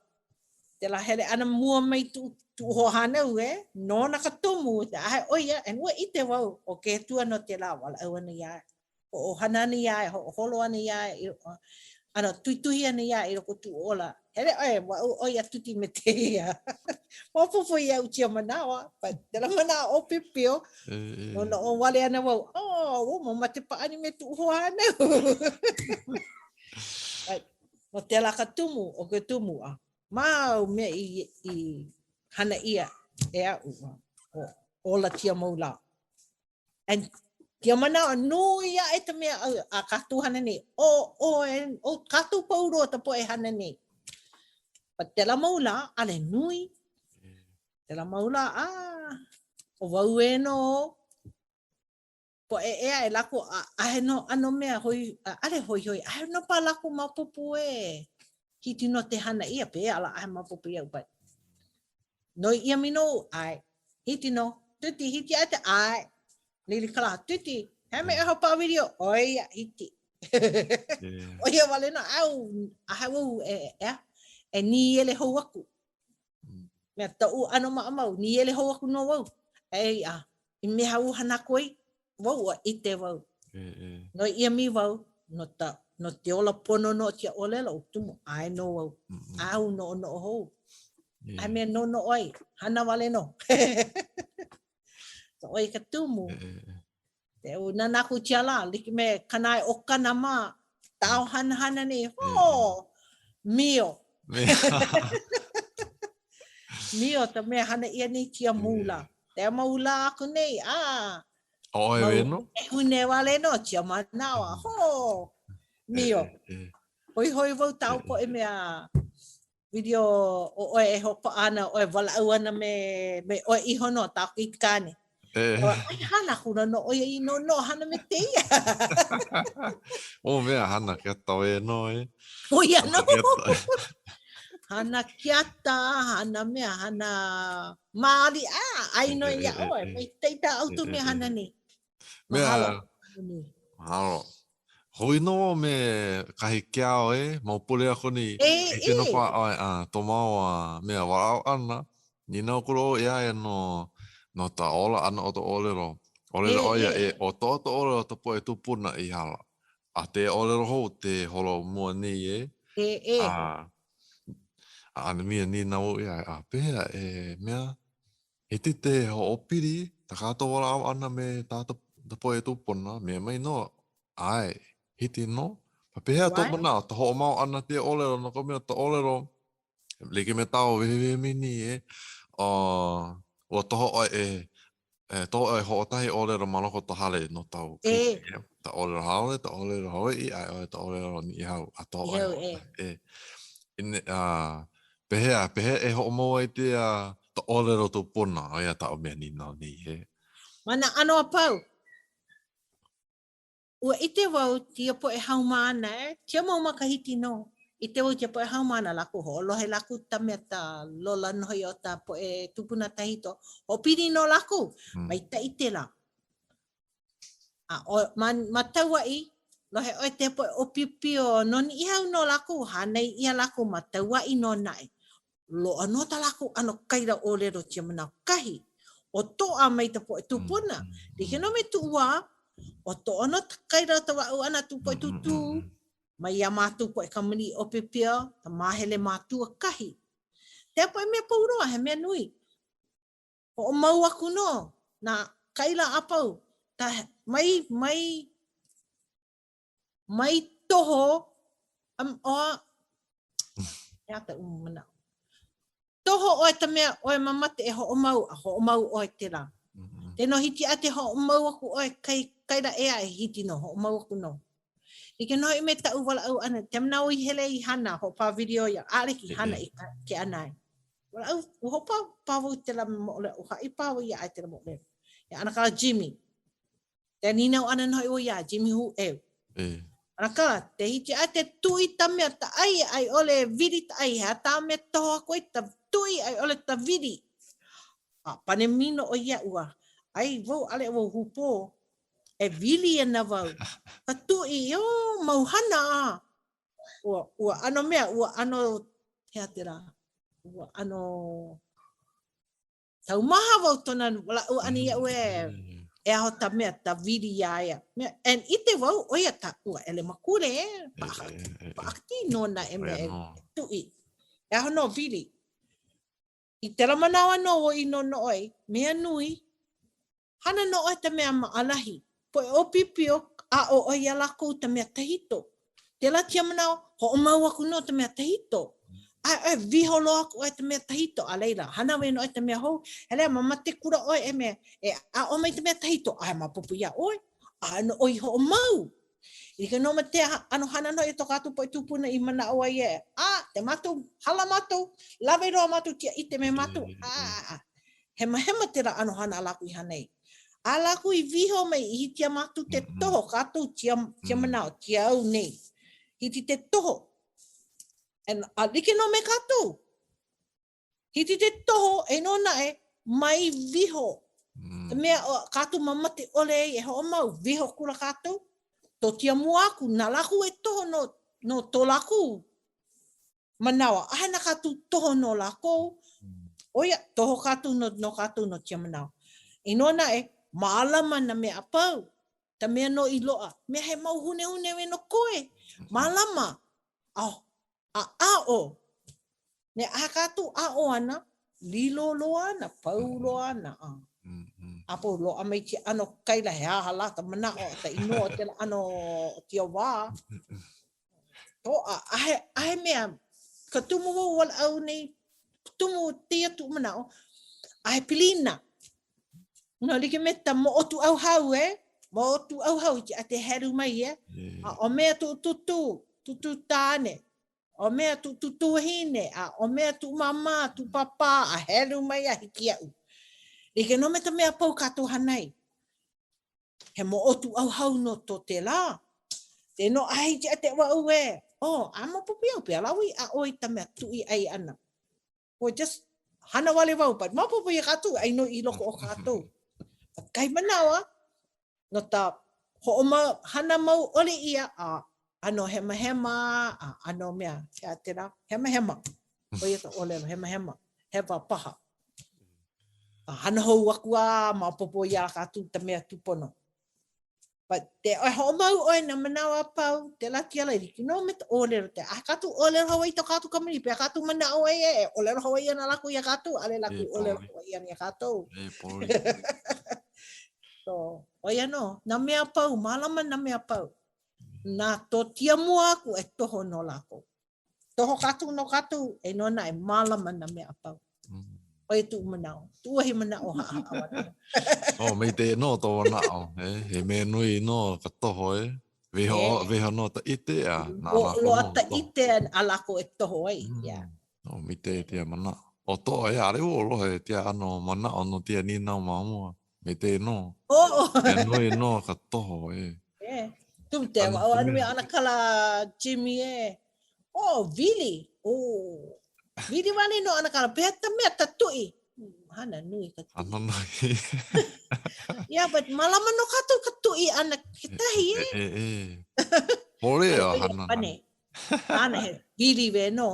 Tela hele ʻana mua mai tuʻu, tuʻu hoahānau e, nona ka tumu, a he ʻo ia, and ua ʻike wau, ʻo ke Akua nō tēlā, walaʻau ana iā ia. Hoʻohana ana iā ia, hoʻoholo ana iā ia, ʻano tuituhi ana iā ia i loko o tuʻu ola. Hele ʻoe, ua ʻau ʻoe iā Tuti me tēia. Maopopo iaʻu tia manawa, but tela manawa ʻōpiopio, noʻonoʻo wale ana wau, oh, ua mamate pāʻani me tuʻu hoahānau. But, no tēlā ka tumu, ʻo ke tumu, a mau mea i, i hana ʻia e aʻu, o, ola tia mau lā. And tia manawa nui aʻe ta mea a, a kātou hana nei. O, o, e, o kātou pau loa ta poʻe hana nei. But tela mau lā, ʻale nui. Tela mau lā, ah, ʻo wau e no poʻe ʻē aʻe lākou, a, ʻahe no ʻano mea hoi, ʻale hoihoi, ʻahe no paha lākou maopopo e hiki no te hana ʻia, pehea ala ʻahe maopopo iaʻu, but Noi ʻia mi no, ʻae. Hiki no. Tuti, hiki aʻe te, ʻae. Lili kala, tuti, he mea e hoʻopaʻa video, ʻo ia, hiki. ʻO ia wale nō, au, ʻahe wau e, e, e nīele hou aku. Mm. Mea toʻu ʻano maʻamau, nīele hou aku nō wau. E, a, i mea au hana aku ai, wau ua ʻike wau. E, e. Noi ʻia mi wau, no ta, no te ola pono no tia ʻōlelo, o tumu, ʻae nō wau. Mm -mm. Au noʻonoʻo hou. E. ʻAhe mea noʻonoʻo ai, hana wale nō. so, ʻo ia ka tumu. E, e. Te u nana aku tia lā, like me kanae ʻokana ma, tāo hana hana nei, ho, mio. Mio ta mea hana ʻia nei tia mau lā. Te mau lā aku nei, a. ʻOe Mau weno? hunehune wale nō tia manawa. Ho! Mio. Hoihoi wau tāu poʻe mea video o ʻoe e hoʻopaʻa ana, ʻoe walaʻau ana me, me ʻoe iho nō, tāu keikikāne. E. Ai hana kula no ʻoia i no no hana me tēia. O mea hana kiata e no e. ʻO ia nō. Hana kiata, hana mea, hana maali, a, ʻai nō iā ʻoe. Maikaʻi tā ʻoutou mea hana nei. Mea, mahalo. Hui nō me kahi keao e, mau pule aku nei. E, e. no pa ʻoe, a, tō mau a mea walaʻau ʻana, nīnau akula wau iā ia no, no ta ola ʻana o ta ʻōlelo. ʻŌlelo ʻo ia e, ʻo to ta ʻōlelo ta poʻe tūpuna i hala. A te ʻōlelo hou te holo mua nei e. E, e. A, a ʻana mia nīnau wau iā ia, a pehea e mea, Hiki te hoʻopili ta kātou walaʻau ʻana me tā ta poʻe tūpuna, mea mai nō, ʻae, hiki nō. A pehea tō manaʻo, ta hoʻomau ʻana tēia ʻōlelo, no ka mea, ta ʻōlelo, like me tāu wehewehe mai nei e, ua toho ʻoe e, e toho ʻoe hoʻokahi ʻōlelo ma loko o ta hale no tāu keiki, e, ta ʻōlelo haole, ta ʻōlelo Hawaiʻi, a i ʻole ta ʻōlelo Niʻihau, a toho ʻoe hoʻokahi, e. Ine, a, pehea, pehea e hoʻomau ai tēia ta ʻōlelo tūpuna, ʻo ia taʻu mea nīnau nei, e. Ma nā ʻano a pau, ua ʻike wau tia poʻe haumāna, e, tia mau makahiki nō, ʻike wau tia poʻe haumāna lākou, hoʻolohe lākou ta mea ta lola nō hoʻi o ta poʻe tūpuna tahito, hoʻopili nō lākou, maikaʻi tēlā. A ʻo, ma, ma Tauaʻi, lohe ʻoe te poʻe ʻōpiopio no Niʻihau nō lākou, hānai ʻia lākou ma Tauaʻi nō naʻe. Loaʻa nō tā lākou ʻano kaila ʻōlelo tia manawa kahi. ʻOtoʻa mai ta poʻe tūpuna. Like nō me Tuʻuā, ʻotoʻa nō ta kaila o ta walaʻau ʻana tu poʻe tūtū mai iā mātou poʻe kamaliʻi ʻōpiopio, ta māhele mātua kahi. Te poʻe mea pau loa, he mea nui. Hoʻomau aku nō nā kaila a pau, ta, mai, mai, mai toho, um, o, he aha taʻu manaʻo. Toho ʻoe ta mea ʻoe mamate e hoʻomau, a hoʻomau ʻoe tēlā. Te no hiki a te hoʻomau aku ʻoe kai kaila ʻē aʻe hiki nō, hoʻomau aku nō. Like nō hoʻi me taʻu walaʻau ʻana, te manawa i hele i hana, hoʻopā video ia, ʻaʻole i hana i ke ʻanae. Walaʻau, ua hoʻopā pā wau i tēlā moʻolelo, ua haʻi pā wau iā ʻae tēlā moʻolelo. Iā ʻAnakala Jimmy. Te nīnau ʻana nō hoʻi wau iā Jimmy Hūʻeu. E. ʻAnakala, te hiki aʻe te tuʻi ta mea ta ʻai a i ʻole e wili ta ʻai, he aha tā mea toho aku ai ta tuʻi a i ʻole ta wili. A pane mino ʻo ia ua, ʻai wau ʻaʻole wau hūpō. E wili ana wau. Ka tuʻi, oh, mau hana a. Ua, ua ʻano mea, ua ʻano, he aha tēlā, ua ʻano taumaha wau tona walaʻau ʻana iaʻu e, e aho ta mea, ta wili iā ia. Mea, and ʻike wau, ʻo ia ta ua ʻelemakule e, paʻa, paʻakikī nō naʻe mea e tuʻi. E aho nō wili. I tēlā manawa nō wau i noʻonoʻo ai, mea nui, hana nō ʻoe ta mea maʻalahi. Poʻe ʻōpiopio, aʻo ʻoe iā lākou ta mea tahito. Tēlā tia manawa, hoʻomau aku nō ta mea tahito. A ʻoe, wiho loa aku ʻoe ta mea tahito, a laila, hana wē nō ʻoe ta mea hou, hele a mamate kula ʻoe e mea, e aʻo mai ta mea tahito, a maopopo iā ʻoe, a no ʻoe i hoʻomau. Like nō me te ʻano hana nō i to kātou poʻe tūpuna i manaʻo ai e, a, te mātou, hala mātou, lawe loa mātou tia ʻite me mātou, a, a, a. Hemahema tēlā ʻano hana a lākou i hana ai. A lākou i wiho mai i hiki iā mātou te toho, kātou tia, tia manaʻo, tia au nei. Hiki te toho. And, a like nō me kātou. Hiki te toho, e nō naʻe, mai wiho. Ka mea o kātou mamate ʻole ai e hoʻomau, wiho kula kātou, to tia mua aku, na lākou e toho no, no to lākou manawa. ʻAʻahe na kātou toho no lākou, ʻo ia, toho kātou no, no kātou no tia manawa. I nō naʻe, mālama nā mea a pau, ka mea nō i loaʻa, mea he mau hunehune wē no koe, mālama, a, a aʻo, Me aha kātou aʻo ana, lilo loa ana, pau loa ana, a. A pau loaʻa mai ke ʻano kaila he aha lā ka manaʻo o ka inoa o kēlā ʻano o kēia wā. Toʻa, ʻaʻahe, ʻaʻahe mea. Ka tumu wau walaʻau nei, tumu tēia tuʻu manaʻo, a he pilina. No like me ta moʻotūʻauhau e, moʻotūʻauhau i te helu mai e. A o mea tuʻu tūtū, tūtū tāne, o mea tuʻu tūtū wahine, a o mea tuʻu māmā, tuʻu pāpā, a helu mai a hiki iaʻu. Like nō me ka mea pau kātou hana ai. He moʻotūʻauhau nō to tēlā. Te no ai te ate wau e. Oh, a maopopo iaʻu pehea lā ʻoe i aʻo i ta mea tuʻi ʻai ʻana. Well, just hana wale wau, but maopopo iā kātou, ʻai nō i loko o kātou. But kahi manawa, no ta hoʻoma, hana mau ʻole ʻia, a ʻano hemahema, a ʻano mea, he aha tēlā? Hemahema. ʻO ia ka ʻōlelo, hemahema, hewa paha. A hana hou aku a maopopo iā kātou ta mea tūpono. But te e hoʻomau ʻoe nā manawa a pau, tēlā kēlā, e like nō me ka ʻōlelo te a kātou ʻōlelo Hawaiʻi to kātou kamaliʻi, pehea kātou manaʻo ai e, e ʻōlelo Hawaiʻi ana lākou iā kātou, ʻaʻole lākou ʻōlelo Hawaiʻi ana iā kātou. E poli. So, ʻo ia nō, nā mea a pau, mālama nā mea a pau. Nā totia mua aku e toho no lākou. Toho kātou no kātou, e nō naʻe mālama nā mea a pau. Mm. ʻO ia tuʻu manaʻo. Tuʻu wahi manaʻo haʻahaʻa wale. Oh, me te no tō manaʻo. Eh, he mea nui nō ka toho e. Weho, e. weho nō ta ite a. Nā lākou loa ta ite a lākou e toho ai. Mm. Yeah. Oh, me te tia manaʻo. O to e ʻaʻole ua lohe tia ʻano manaʻo no tia nīnau ma mua. Me te nō. Oh. Mea nui nō ka toho e. E. Tu te au anu me ʻanakala Jimmy e. Oh, wili. Oh. Wili wale nō ʻanakala. Pehea ta mea ta tuʻi. Hana nui ka tuʻi. Hana nui. yeah, but malama nō kātou ka tuʻi ʻana kekahi e. E, e, e. Pole a hana. Pane. Hana he wili we nō.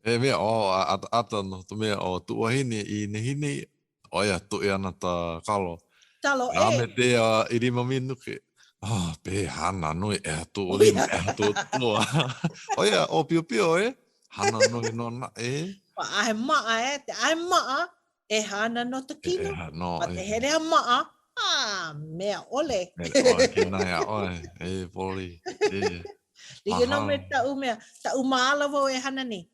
E mea, oh, a, ata no ta mea o tuʻuwahine i nehinei, ʻo ia, tuʻi ana ta kalo. Talo, e. A me te uh, ʻelima minuke. Oh, pe hana nui, ʻeha tuʻu lima, ʻeha tuʻu tua. ʻO ia, ʻōpiopio e, hana nui nō naʻe. A he maʻa e, te ʻae maʻa, e hana no ta kino. E, no, a te hele a maʻa, a mea ʻole. Mea ʻole, ke nai a ʻoe, e poli, e. Like nō me taʻu mea, taʻu māla wau e hana nei.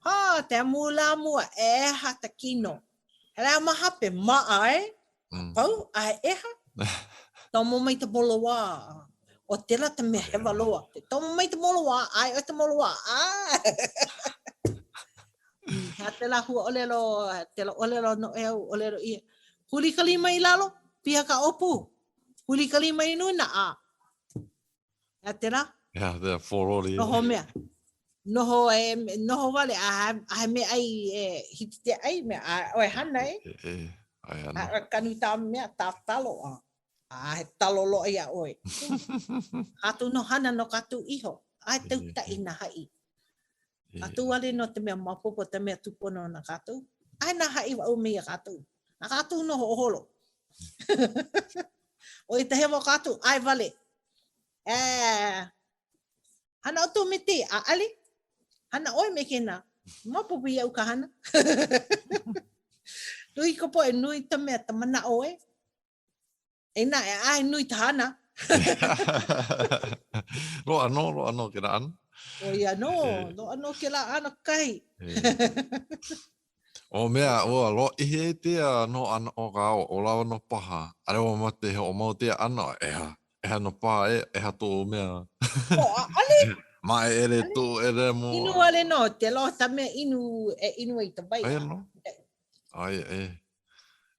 Ha, te amu lā mua, ʻeha ta kino. Hele a ma hape, maʻa e. Mm. Pau, a he ʻeha. Tomo mai ta moloā. ʻO tēlā ta mea hewa loa. Te tomo mai ta moloā, ʻae ʻoe ta moloā. A. He aha tēlā huaʻōlelo, tēlā ʻōlelo noʻeau ʻōlelo ʻia. Huli ka lima i lalo, piha ka ʻōpū. Huli ka lima i luna, a He aha tēlā? He aha tēlā pōloli. Noho mea. Noho e, noho wale, a, a he mea ʻai e hiki te ʻai, mea, a ʻoe hana e. E, e, ai ana. A ʻoe kanu tā mea, tā talo, a, a he talo loa iā ʻoe. Kātou no hana no kātou iho. A he tautaʻi nā haʻi. Kātou wale nō te mea maopopo, te mea tūpono na kātou. A he nā haʻi waʻu me ia kātou. Na kātou no hoʻoholo. ʻO ia ta hewa o kātou, ʻae wale. E, hana ʻoukou me te, ʻaʻale. Hana ʻoe me kēnā. Maopopo iaʻu ka hana. Nui ka poʻe, nui ta mea, ta manaʻo e. E naʻe, ʻae nui ta hana. Loaʻa nō, loaʻa nō kēlā ʻano. ʻO ia nō, loaʻa nō kēlā ʻano kahi. ʻO mea, ua lōʻihi ai tēia noho ʻana o ka ao, ʻo lāua nō paha, ʻaʻole wau mamake e hoʻomau tēia ʻano, ʻeha, ʻeha nō paha, e, ʻeha tuʻu mea. ʻO, ʻaʻale. Māʻeʻele tuʻu ʻelemu. Inu wale nō, te loa ta mea inu e inu ai ta wai. Aia nō. Aia, e.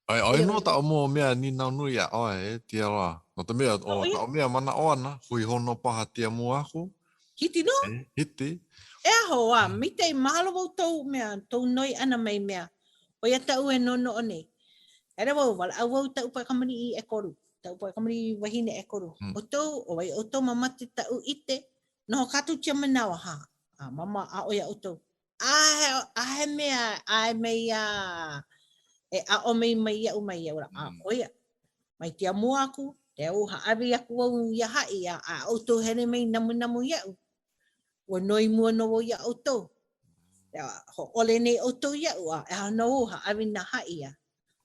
Ai, ʻoe nō taʻu mua mea nīnau nui iā ʻoe, e, tia loa. No ka mea, ʻo taʻu mea manaʻo ana, hui hou nō paha tia mua aku. Hiti nō? E, hiti. E aho, a maikaʻi, mahalo wau tou mea, tou noi ʻana mai mea. ʻO ia taʻu e noʻonoʻo nei. Hele wau, walaʻau wau taʻu poʻe kamaliʻi ʻekolu, taʻu poʻe kamaliʻi wahine ʻekolu. Mm. ʻOukou, ʻo wai ʻoukou mamake taʻu ʻite, noho kātou tia manawa, ha, a mama aʻo iā ʻoukou. ʻAʻohe mea ʻae mai a e aʻo mai mai iaʻu mai ia a mm. ʻo ia mai tia mua aku te au hāʻawi aku au iā haʻi a a ʻoukou hele mai namunamu iaʻu ua noi mua nō wau iā ʻoukou hōʻole nei ʻoukou iaʻu a e aho nō au hāʻawi na haʻi a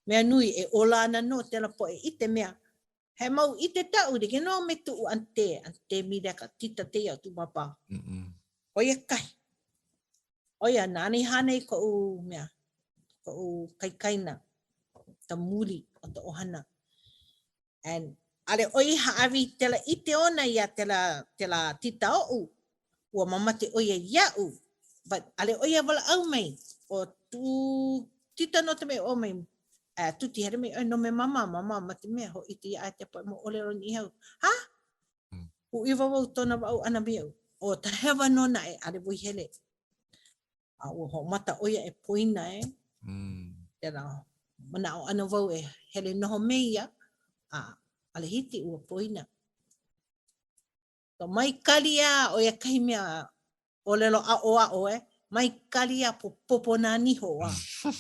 mea nui e ola ana nō tēlā poʻe i te mea. He mau ite taʻu, like nō me tuʻu ante, ante Mireka, tita teia o tuʻu pāpā. Mm -mm. ʻO ia kahi. ʻO ia, nāna i hānai i koʻu mea, koʻu kaikaina, ka muli o ka ʻohana. And ʻaʻole ʻo ia i hāʻawi i tela ʻite ona iā tela, tela tita oʻu, ua mamate ʻo ia iaʻu, but ʻaʻole ʻo ia walaʻau mai, ʻo tuʻu tita nō ta mea i ʻō mai, eh, tuti hele mai ʻoe no me mama, mama mate mea hōʻite iā ʻae te poʻe moʻolelo Niʻihau. Ha? Pūʻiwa wau tona waʻau ʻana me iaʻu. ʻO ta hewa nō naʻe, ʻaʻole wau i hele. A ua hoʻomata ʻo ia e poina e. Mm. Tela manaʻo ʻana wau e hele noho me ia, a ʻaʻole hiki ua poina. So mai kali a, ʻo ia kahi mea ʻōlelo aʻoaʻo e, mai kali a popopo nā niho a.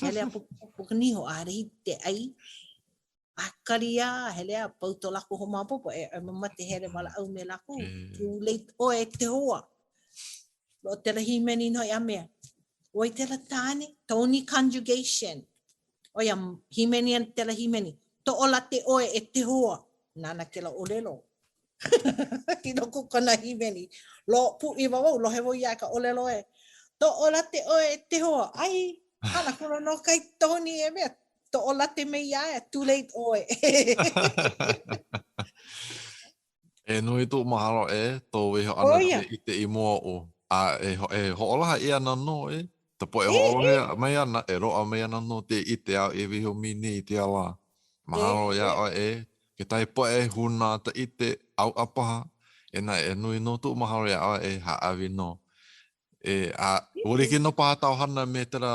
Hele a popopo ka niho, ʻaʻole hiki ke ʻai. A kali a, hele a pau to lākou hoʻomaopopo, e, e mamate hele walaʻau me lākou. Too late ʻoe e te hoa. Loʻo tela hīmeni nō hoʻi a mea. ʻOi tela tāne, Tony conjugation. ʻO ia hīmeni ana tela hīmeni. Toʻolate ʻoe e te hoa. Nāna kela ʻōlelo. I loko o kona hīmeni. Lo, pūʻiwa wau, lohe wau iā ka ʻōlelo e. Toʻolate ʻoe e te hoa. Ai, hana kula nō kai Tony e mea. Toʻolate me iā ia, too late ʻoe. E nui tuʻu mahalo e tō waiho ʻana i ʻite i mua oʻu, a e, e hoʻolaha ʻia ana nō e ka poʻe hoʻolohe mai ana, e loaʻa mai ana nō te ʻite āu e waiho mai nei i tēia lā. Mahalo iā ʻoe e kekahi poʻe hūnā ta ʻite ʻauʻa paha, e naʻe e nui nō tuʻu mahalo iā ʻoe e hāʻawi nō. E, a ua like nō paha tāu hana me tela,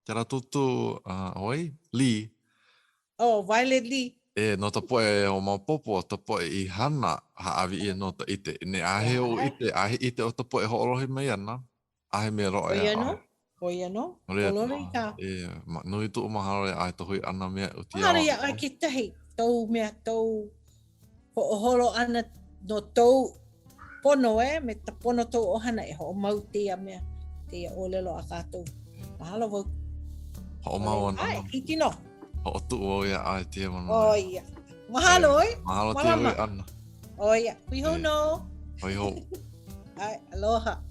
tela tūtū, uh, ʻo wai? Lee. Oh, Violet Lee. E, no ka poʻe hoʻomaopopo, ka poʻe i hana, hāʻawi ʻia nō ta ʻite. Ne, ʻaʻahe oʻu ʻite, ʻaʻahe ʻite o ka poʻe hoʻolohe mai ana, ʻaʻahe mea loaʻa iā ʻoe. ʻO ia nō, ʻo ia nō, pololei kā. E, ma, nui tuʻu mahalo iā ʻoe to hui ʻana me aʻu Mahalo iā ʻoe kekahi, tou mea, tou hoʻoholo ʻana no tou pono e, me ta pono tou ʻohana e hoʻomau tēia mea, tēia ʻōlelo a kākou. Mahalo wau. Hoʻomau ana. ʻAe, hiki nō. Hoʻotuʻu wau iā ʻoe tēia manawa. ʻO ia. Mahalo ʻoe. Mahalo tēia hui ʻana. ʻO ia. Hui hou nō. Hui hou. ʻAe, aloha.